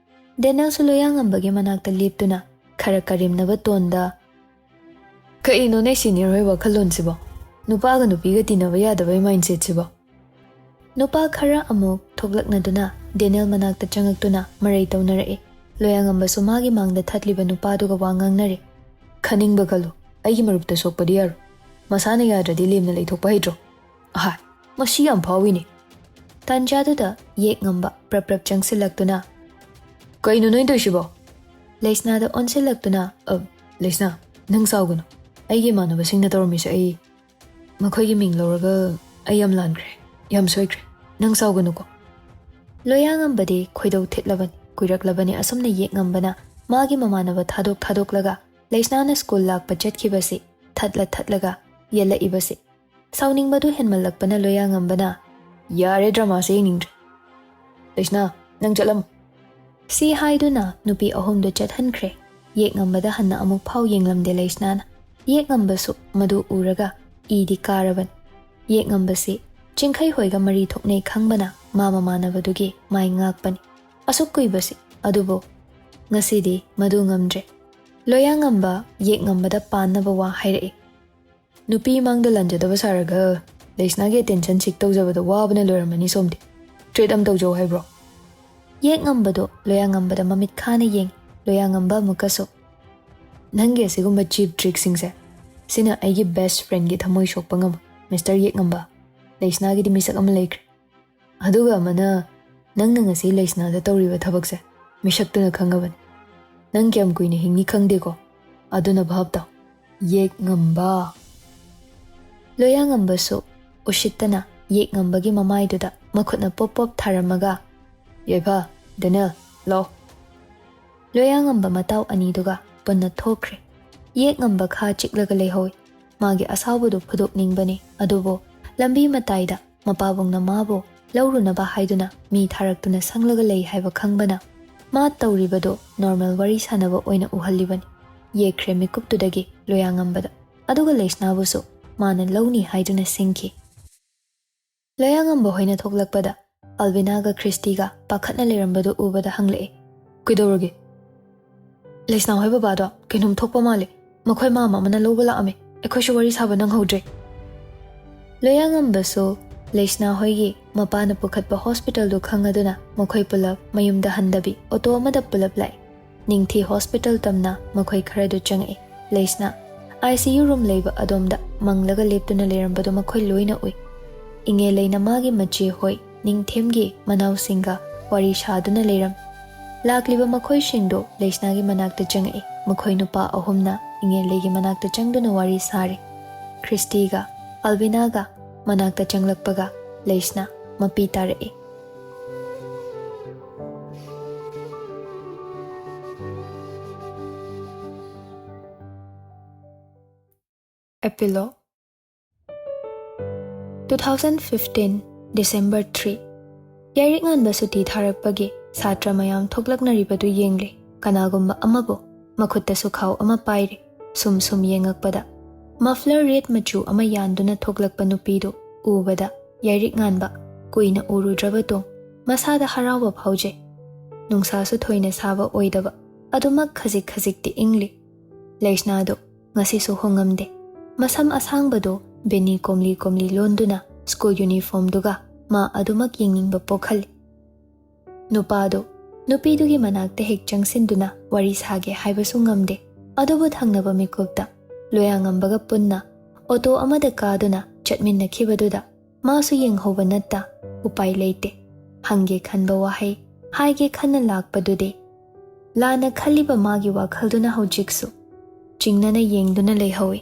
ꯗꯦꯅꯦꯜꯁꯨ ꯂꯣꯌꯥꯉꯝꯕꯒꯤ ꯃꯅꯥꯛꯇ ꯂꯦꯞꯇꯨꯅ ꯈꯔ ꯀꯔꯦꯝꯅꯕ ꯇꯣꯟꯗ, "ꯀꯩꯅꯣꯅꯦ ꯁꯤꯅꯤꯌꯔ ꯍꯣꯏ ꯋꯥꯈꯜꯂꯣꯟꯁꯤꯕꯣ? ꯅꯨꯄꯥꯒ ꯅꯨꯄꯤꯒ ꯇꯤꯟꯅꯕ ꯌꯥꯗꯕꯩ ꯃꯥꯏꯟꯁꯦꯠꯁꯤꯕꯣ?" ꯅꯨꯄꯥ ꯈꯔ ꯑꯃꯨꯛ ꯊꯣꯛꯂꯛꯅꯗꯨꯅ ꯗꯦꯅꯦꯜ ꯃꯅꯥꯛꯇ ꯆꯪꯉꯛꯇꯨꯅ ꯃꯔꯩ ꯇꯧꯅꯔꯛꯏ꯫ ꯂꯣꯌꯥꯉꯝꯕꯁꯨ ꯃꯥꯒꯤ ꯃꯥꯡꯗ ꯊꯠꯂꯤꯕ ꯅꯨꯄꯥꯗꯨꯒ ꯋꯥ ꯉꯥꯡꯅꯔꯤ꯫ "ꯈꯟꯅꯤꯡꯕ ꯈꯜꯂꯨ, ꯑꯩꯒꯤ ꯃꯔꯨꯞꯇ ꯁꯣꯛꯄꯗꯤ ꯌꯥꯔꯣꯏ꯫ ꯃꯁꯥꯅ ꯌꯥꯗ꯭ꯔꯗꯤ ꯂꯦꯝꯅ ꯂꯩꯊꯣꯛꯄ ꯍꯩꯇ꯭ꯔꯣ? ꯑꯍꯥꯏ, ꯃꯁꯤ ꯌꯥꯝ ꯐꯥꯎꯏꯅꯦ꯫" ꯇꯥꯟꯖꯥꯗꯨꯗ ꯌꯦꯛꯉꯝꯕ ꯄ꯭ꯔꯞ ꯄ꯭ꯔꯞ ꯆꯪꯁꯤꯜꯂꯛꯇꯨꯅ, "ꯀꯩꯅꯣ ꯅꯣꯏ ꯇꯧꯏꯁꯤꯕꯣ?" ꯂꯩꯁꯅꯥꯗ ꯑꯣꯟꯁꯤꯜꯂꯛꯇꯨꯅ, "ꯑ, ꯂꯩꯁꯅꯥ, ꯅꯪ ꯁꯥꯎꯒꯅꯨ꯫ ꯑꯩꯒꯤ ꯏꯃꯥꯟꯅꯕꯁꯤꯡꯅ ꯇꯧꯔꯝꯃꯤꯁꯦ ꯑꯩ, ꯃꯈꯣꯏꯒꯤ ꯃꯤꯡ ꯂꯧꯔꯒ ꯑꯩ ꯌꯥꯝ ꯂꯥꯟꯈ꯭ꯔꯦ, ꯌꯥꯝ ꯁꯣꯏꯈ꯭ꯔꯦ꯫ ꯅꯪ ꯁꯥꯎꯒꯅꯨꯀꯣ꯫" ꯂꯣꯌꯥꯉꯝꯕꯗꯤ ꯈꯣꯏꯗꯧ ꯊꯤꯠꯂꯕꯅꯤ, ꯀꯨꯏꯔꯛꯂꯕꯅꯤ ꯑꯁꯨꯝꯅ ꯌꯦꯛꯉꯝꯕꯅ ꯃꯥꯒꯤ ꯃꯃꯥꯟꯅꯕ ꯊꯥꯗꯣꯛ ꯊꯥꯗꯣꯛꯂꯒ ꯂꯩꯁꯅꯥꯅ ꯁ꯭ꯀꯨꯜ ꯂꯥꯛꯄ ꯆꯠꯈꯤꯕꯁꯤ ꯊꯠꯂ ꯊꯠꯂꯒ ꯌꯦꯜꯂꯛꯏꯕꯁꯤ꯫ ꯁꯥꯎꯅꯤꯡꯕꯗꯨ ꯍꯦꯟꯃꯜꯂꯛꯄꯅ ꯂꯣꯌꯥꯉꯝꯕꯅ, "ꯌꯥꯔꯦ, ꯗ꯭ꯔꯃꯥꯁꯦ ꯌꯦꯡꯅꯤꯡꯗ꯭ꯔꯦ꯫ ꯂꯩꯁꯅꯥ, ꯅꯪ ꯆꯠꯂꯝꯃꯣ꯫" ꯁꯤ ꯍꯥꯏꯗꯨꯅ ꯅꯨꯄꯤ ꯑꯍꯨꯝꯗꯨ ꯆꯠꯍꯟꯈ꯭ꯔꯦ꯫ ꯌꯦꯛꯉꯝꯕꯗ ꯍꯟꯅ ꯑꯃꯨꯛ ꯐꯥꯎ ꯌꯦꯡꯂꯝꯗꯦ ꯂꯩꯁꯅꯥꯅ꯫ ꯌꯦꯛꯉꯝꯕꯁꯨ ꯃꯗꯨ ꯎꯔꯒ ꯏꯗꯤ ꯀꯥꯔꯕꯅꯤ꯫ ꯌꯦꯛꯉꯝꯕꯁꯤ ꯆꯤꯡꯈꯩ ꯍꯣꯏꯒ ꯃꯔꯤ ꯊꯣꯛꯅꯩ ꯈꯪꯕꯅ ꯃꯥ ꯃꯃꯥꯟꯅꯕꯗꯨꯒꯤ ꯃꯥꯏ ꯉꯥꯛꯄꯅꯤ꯫ ꯑꯁꯨꯛ ꯀꯨꯏꯕꯁꯤ, ꯑꯗꯨꯕꯨ ꯉꯁꯤꯗꯤ ꯃꯗꯨ ꯉꯝꯗ꯭ꯔꯦ꯫ ꯂꯣꯌꯥꯉꯝꯕ ꯌꯦꯛꯉꯝꯕꯗ ꯄꯥꯟꯅꯕ ꯋꯥ ꯍꯥꯏꯔꯛꯏ꯫ ꯅꯨꯄꯤ ꯃꯥꯡꯗ ꯂꯥꯟꯖꯗꯕ ꯁꯥꯔꯒ ꯂꯩꯁꯅꯥꯒꯤ attention seek ꯇꯧꯖꯕꯗ ꯋꯥꯕꯅ ꯂꯣꯏꯔꯝꯃꯅꯤ ꯁꯣꯝꯗꯤ꯫ Treat ꯑꯃ ꯇꯧꯖꯧ ꯍꯥꯏꯕ꯭ꯔꯣ? ꯌꯦꯛꯉꯝꯕꯗꯣ ꯂꯣꯌꯥꯉꯝꯕꯗ ꯃꯃꯤꯠ ꯈꯥꯅ ꯌꯦꯡꯉꯤ꯫ ꯂꯣꯌꯥꯉꯝꯕ ꯑꯃꯨꯛꯀꯁꯨ, "ꯅꯪꯒꯤ ꯑꯁꯤꯒꯨꯝꯕ cheap trickꯁꯤꯡꯁꯦ, ꯁꯤꯅ ꯑꯩꯒꯤ best friendꯒꯤ ꯊꯃꯣꯏ ꯁꯣꯛꯄ ꯉꯝꯃꯣꯏ, ꯃꯤꯁꯇꯔ ꯌꯦꯛꯉꯝꯕ꯫ ꯂꯩꯁꯅꯥꯒꯤꯗꯤ ꯃꯤꯁꯛ ꯑꯃ ꯂꯩꯈ꯭ꯔꯦ꯫ ꯑꯗꯨꯒ ꯑꯃꯅ, ꯅꯪꯅ ꯉꯁꯤ ꯂꯩꯁꯅꯥꯗ ꯇꯧꯔꯤꯕ ꯊꯕꯛꯁꯦ ꯃꯤꯁꯛꯇꯨꯅ ꯈꯪꯉꯕꯅꯤ꯫ ꯅꯪ ꯀꯌꯥꯝ ꯀꯨꯏꯅ ꯍꯤꯡꯅꯤ ꯈꯪꯗꯦꯀꯣ꯫ ꯑꯗꯨꯅ ꯚꯥꯞ ꯇꯥꯎ, ꯌꯦꯛꯉꯝꯕ꯫" ꯂꯣꯌꯥꯉꯝꯕꯁꯨ ꯎꯁꯤꯠꯇꯅ ꯌꯦꯛꯉꯝꯕꯒꯤ ꯃꯃꯥꯏꯗꯨꯗ ꯃꯈꯨꯠꯅ ꯄꯣꯞ ꯄꯣꯞ ꯊꯥꯔꯝꯃꯒ, "ꯌꯥꯏꯐ, ꯗꯦꯅꯦꯜ, ꯂꯥꯎ꯫" ꯂꯣꯌꯥꯉꯝꯕ ꯃꯇꯥꯎ ꯑꯅꯤꯗꯨꯒ ꯄꯨꯟꯅ ꯊꯣꯛꯈ꯭ꯔꯦ꯫ ꯌꯦꯛꯉꯝꯕ ꯈꯥ ꯆꯤꯛꯂꯒ ꯂꯩꯍꯧꯏ꯫ ꯃꯥꯒꯤ ꯑꯁꯥꯎꯕꯗꯨ ꯐꯨꯗꯣꯛꯅꯤꯡꯕꯅꯤ, ꯑꯗꯨꯕꯨ ꯂꯝꯕꯤ ꯃꯇꯥꯏꯗ ꯃꯄꯥꯕꯨꯡꯅ ꯃꯥꯕꯨ ꯂꯧꯔꯨꯅꯕ ꯍꯥꯏꯗꯨꯅ ꯃꯤ ꯊꯥꯔꯛꯇꯨꯅ ꯁꯪꯂꯒ ꯂꯩ ꯍꯥꯏꯕ ꯈꯪꯕꯅ, ꯃꯥ ꯇꯧꯔꯤꯕꯗꯨ normal ꯋꯥꯔꯤ ꯁꯥꯟꯅꯕ ꯑꯣꯏꯅ ꯎꯍꯜꯂꯤꯕꯅꯤ꯫ ꯌꯦꯛꯈ꯭ꯔꯦ ꯃꯤꯀꯨꯞꯇꯨꯗꯒꯤ ꯂꯣꯌꯥꯉꯝꯕꯗ꯫ ꯑꯗꯨꯒ ꯂꯩꯁꯅꯥꯕꯨꯁꯨ ꯃꯥꯅ ꯂꯧꯅꯤ ꯍꯥꯏꯗꯨꯅ ꯁꯤꯡꯈꯤ꯫ ꯂꯣꯌꯥꯉꯝꯕ ꯍꯣꯏꯅ ꯊꯣꯛꯂꯛꯄꯗ ꯑꯜꯕꯤꯅꯥꯒ ꯈ꯭ꯔꯤꯁꯇꯤꯒ ꯄꯥꯈꯠꯅ ꯂꯩꯔꯝꯕꯗꯨ ꯎꯕꯗ ꯍꯪꯂꯛꯏ, "ꯀꯩꯗꯧꯔꯒꯦ?" "ꯂꯩꯁꯅꯥ ꯍꯣꯏ ꯕꯕꯥꯗꯣ ꯀꯩꯅꯣꯝ ꯊꯣꯛꯄ ꯃꯥꯜꯂꯦ꯫ ꯃꯈꯣꯏ ꯃꯥꯝꯃ ꯑꯃꯅ ꯂꯧꯕ ꯂꯥꯛꯑꯝꯃꯦ꯫ ꯑꯩꯈꯣꯏꯁꯨ ꯋꯥꯔꯤ ꯁꯥꯕ ꯅꯪꯍꯧꯗ꯭ꯔꯦ꯫" ꯂꯣꯌꯥꯉꯝꯕꯁꯨ ꯂꯩꯁꯅꯥ ꯍꯣꯏꯒꯤ ꯃꯄꯥꯅ ꯄꯨꯈꯠꯄ ꯍꯣꯁꯄꯤꯇꯥꯜꯗꯨ ꯈꯪꯉꯗꯨꯅ ꯃꯈꯣꯏ ꯄꯨꯂꯞ ꯃꯌꯨꯝꯗ ꯍꯟꯗꯕꯤ ꯑꯣꯇꯣ ꯑꯃꯗ ꯄꯨꯂꯞ ꯂꯥꯛꯏ꯫ ꯅꯤꯡꯊꯤ ꯍꯣꯁꯄꯤꯇꯥꯜ ꯇꯝꯅ ꯃꯈꯣꯏ ꯈꯔꯗꯨ ꯆꯪꯉꯛꯏ꯫ ꯂꯩꯁꯅꯥ ICU room ꯂꯩꯕ ꯑꯗꯣꯝꯗ ꯃꯪꯂꯒ ꯂꯦꯞꯇꯨꯅ ꯂꯩꯔꯝꯕꯗꯨ ꯃꯈꯣꯏ ꯂꯣꯏꯅ ꯎꯏ꯫ ꯏꯉꯦꯜꯂꯩꯅ ꯃꯥꯒꯤ ꯃꯆꯦ ꯍꯣꯏ ꯅꯤꯡꯊꯦꯝꯒꯤ ꯃꯅꯥꯎꯁꯤꯡꯒ ꯋꯥꯔꯤ ꯁꯥꯗꯨꯅ ꯂꯩꯔꯝꯃꯤ꯫ ꯂꯥꯛꯂꯤꯕ ꯃꯈꯣꯏꯁꯤꯡꯗꯨ ꯂꯩꯁꯅꯥꯒꯤ ꯃꯅꯥꯛꯇ ꯆꯪꯉꯛꯏ꯫ ꯃꯈꯣꯏ ꯅꯨꯄꯥ ꯑꯍꯨꯝꯅ ꯏꯉꯦꯜꯂꯩꯒꯤ ꯃꯅꯥꯛꯇ ꯆꯪꯗꯨꯅ ꯋꯥꯔꯤ ꯁꯥꯔꯤ꯫ ꯈ꯭ꯔꯤꯁꯇꯤꯒ ꯑꯜꯕꯤꯅꯥꯒ ꯃꯅꯥꯛꯇ ꯆꯪꯂꯛꯄꯒ ꯂꯩꯁꯅꯥ ꯃꯄꯤ ꯇꯥꯔꯛꯏ꯫ Epilogue. Two thousand fifteen December three. ꯌꯥꯏꯔꯤꯛ ꯉꯥꯟꯕ ꯁꯨꯇꯤ ꯊꯥꯔꯛꯄꯒꯤ ꯁꯥꯇ꯭ꯔ ꯃꯌꯥꯝ ꯊꯣꯛꯂꯛꯅꯔꯤꯕꯗꯨ ꯌꯦꯡꯂꯤ꯫ ꯀꯅꯥꯒꯨꯝꯕ ꯑꯃꯕꯨ ꯃꯈꯨꯠꯇ ꯁꯨꯈꯥꯎ ꯑꯃ ꯄꯥꯏꯔꯤ꯫ ꯁꯨꯝ ꯁꯨꯝ ꯌꯦꯡꯉꯛꯄꯗ muffler red ꯃꯆꯨ ꯑꯃ ꯌꯥꯟꯗꯨꯅ ꯊꯣꯛꯂꯛꯄ ꯅꯨꯄꯤꯗꯨ ꯎꯕꯗ ꯌꯥꯏꯔꯤꯛ ꯉꯥꯟꯕ ꯀꯨꯏꯅ ꯎꯔꯨꯗ꯭ꯔꯕ ꯇꯨꯡ ꯃꯁꯥꯗ ꯍꯔꯥꯎꯕ ꯐꯥꯎꯖꯩ꯫ ꯅꯨꯡꯁꯥꯁꯨ ꯊꯣꯏꯅ ꯁꯥꯕ ꯑꯣꯏꯗꯕ, ꯑꯗꯨꯃꯛ ꯈꯖꯤꯛ ꯈꯖꯤꯛꯇꯤ ꯏꯪꯂꯤ꯫ ꯂꯩꯁꯅꯥꯗꯨ ꯉꯁꯤꯁꯨ ꯍꯣꯡꯉꯝꯗꯦ꯫ ꯃꯁꯝ ꯑꯁꯥꯡꯕꯗꯨ ꯕꯦꯅꯤ ꯀꯣꯝꯂꯤ ꯀꯣꯝꯂꯤ ꯂꯣꯟꯗꯨꯅ ꯁ꯭ꯀꯨꯜ ꯌꯨꯅꯤꯐꯣꯔꯝꯗꯨꯒ ꯃꯥ ꯑꯗꯨꯃꯛ ꯌꯦꯡꯅꯤꯡꯕ ꯄꯣꯛꯍꯜꯂꯤ꯫ ꯅꯨꯄꯥꯗꯨ ꯅꯨꯄꯤꯗꯨꯒꯤ ꯃꯅꯥꯛꯇ ꯍꯦꯛ ꯆꯪꯁꯤꯟꯗꯨꯅ ꯋꯥꯔꯤ ꯁꯥꯒꯦ ꯍꯥꯏꯕꯁꯨ ꯉꯝꯗꯦ꯫ ꯑꯗꯨꯕꯨ ꯊꯪꯅꯕ ꯃꯤꯀꯨꯞꯇ ꯂꯣꯌꯥꯉꯝꯕꯒ ꯄꯨꯟꯅ ꯑꯣꯇꯣ ꯑꯃꯗ ꯀꯥꯗꯨꯅ ꯆꯠꯃꯤꯟꯅꯈꯤꯕꯗꯨꯗ ꯃꯥꯁꯨ ꯌꯦꯡꯍꯧꯕ ꯅꯠꯇ ꯎꯄꯥꯏ ꯂꯩꯇꯦ꯫ ꯍꯪꯒꯦ ꯈꯟꯕ ꯋꯥꯍꯩ ꯍꯥꯏꯒꯦ ꯈꯟꯅ ꯂꯥꯛꯄꯗꯨꯗꯤ ꯂꯥꯟꯅ ꯈꯜꯂꯤꯕ ꯃꯥꯒꯤ ꯋꯥꯈꯜꯗꯨꯅ ꯍꯧꯖꯤꯛꯁꯨ ꯆꯤꯡꯅꯅ ꯌꯦꯡꯗꯨꯅ ꯂꯩꯍꯧꯏ꯫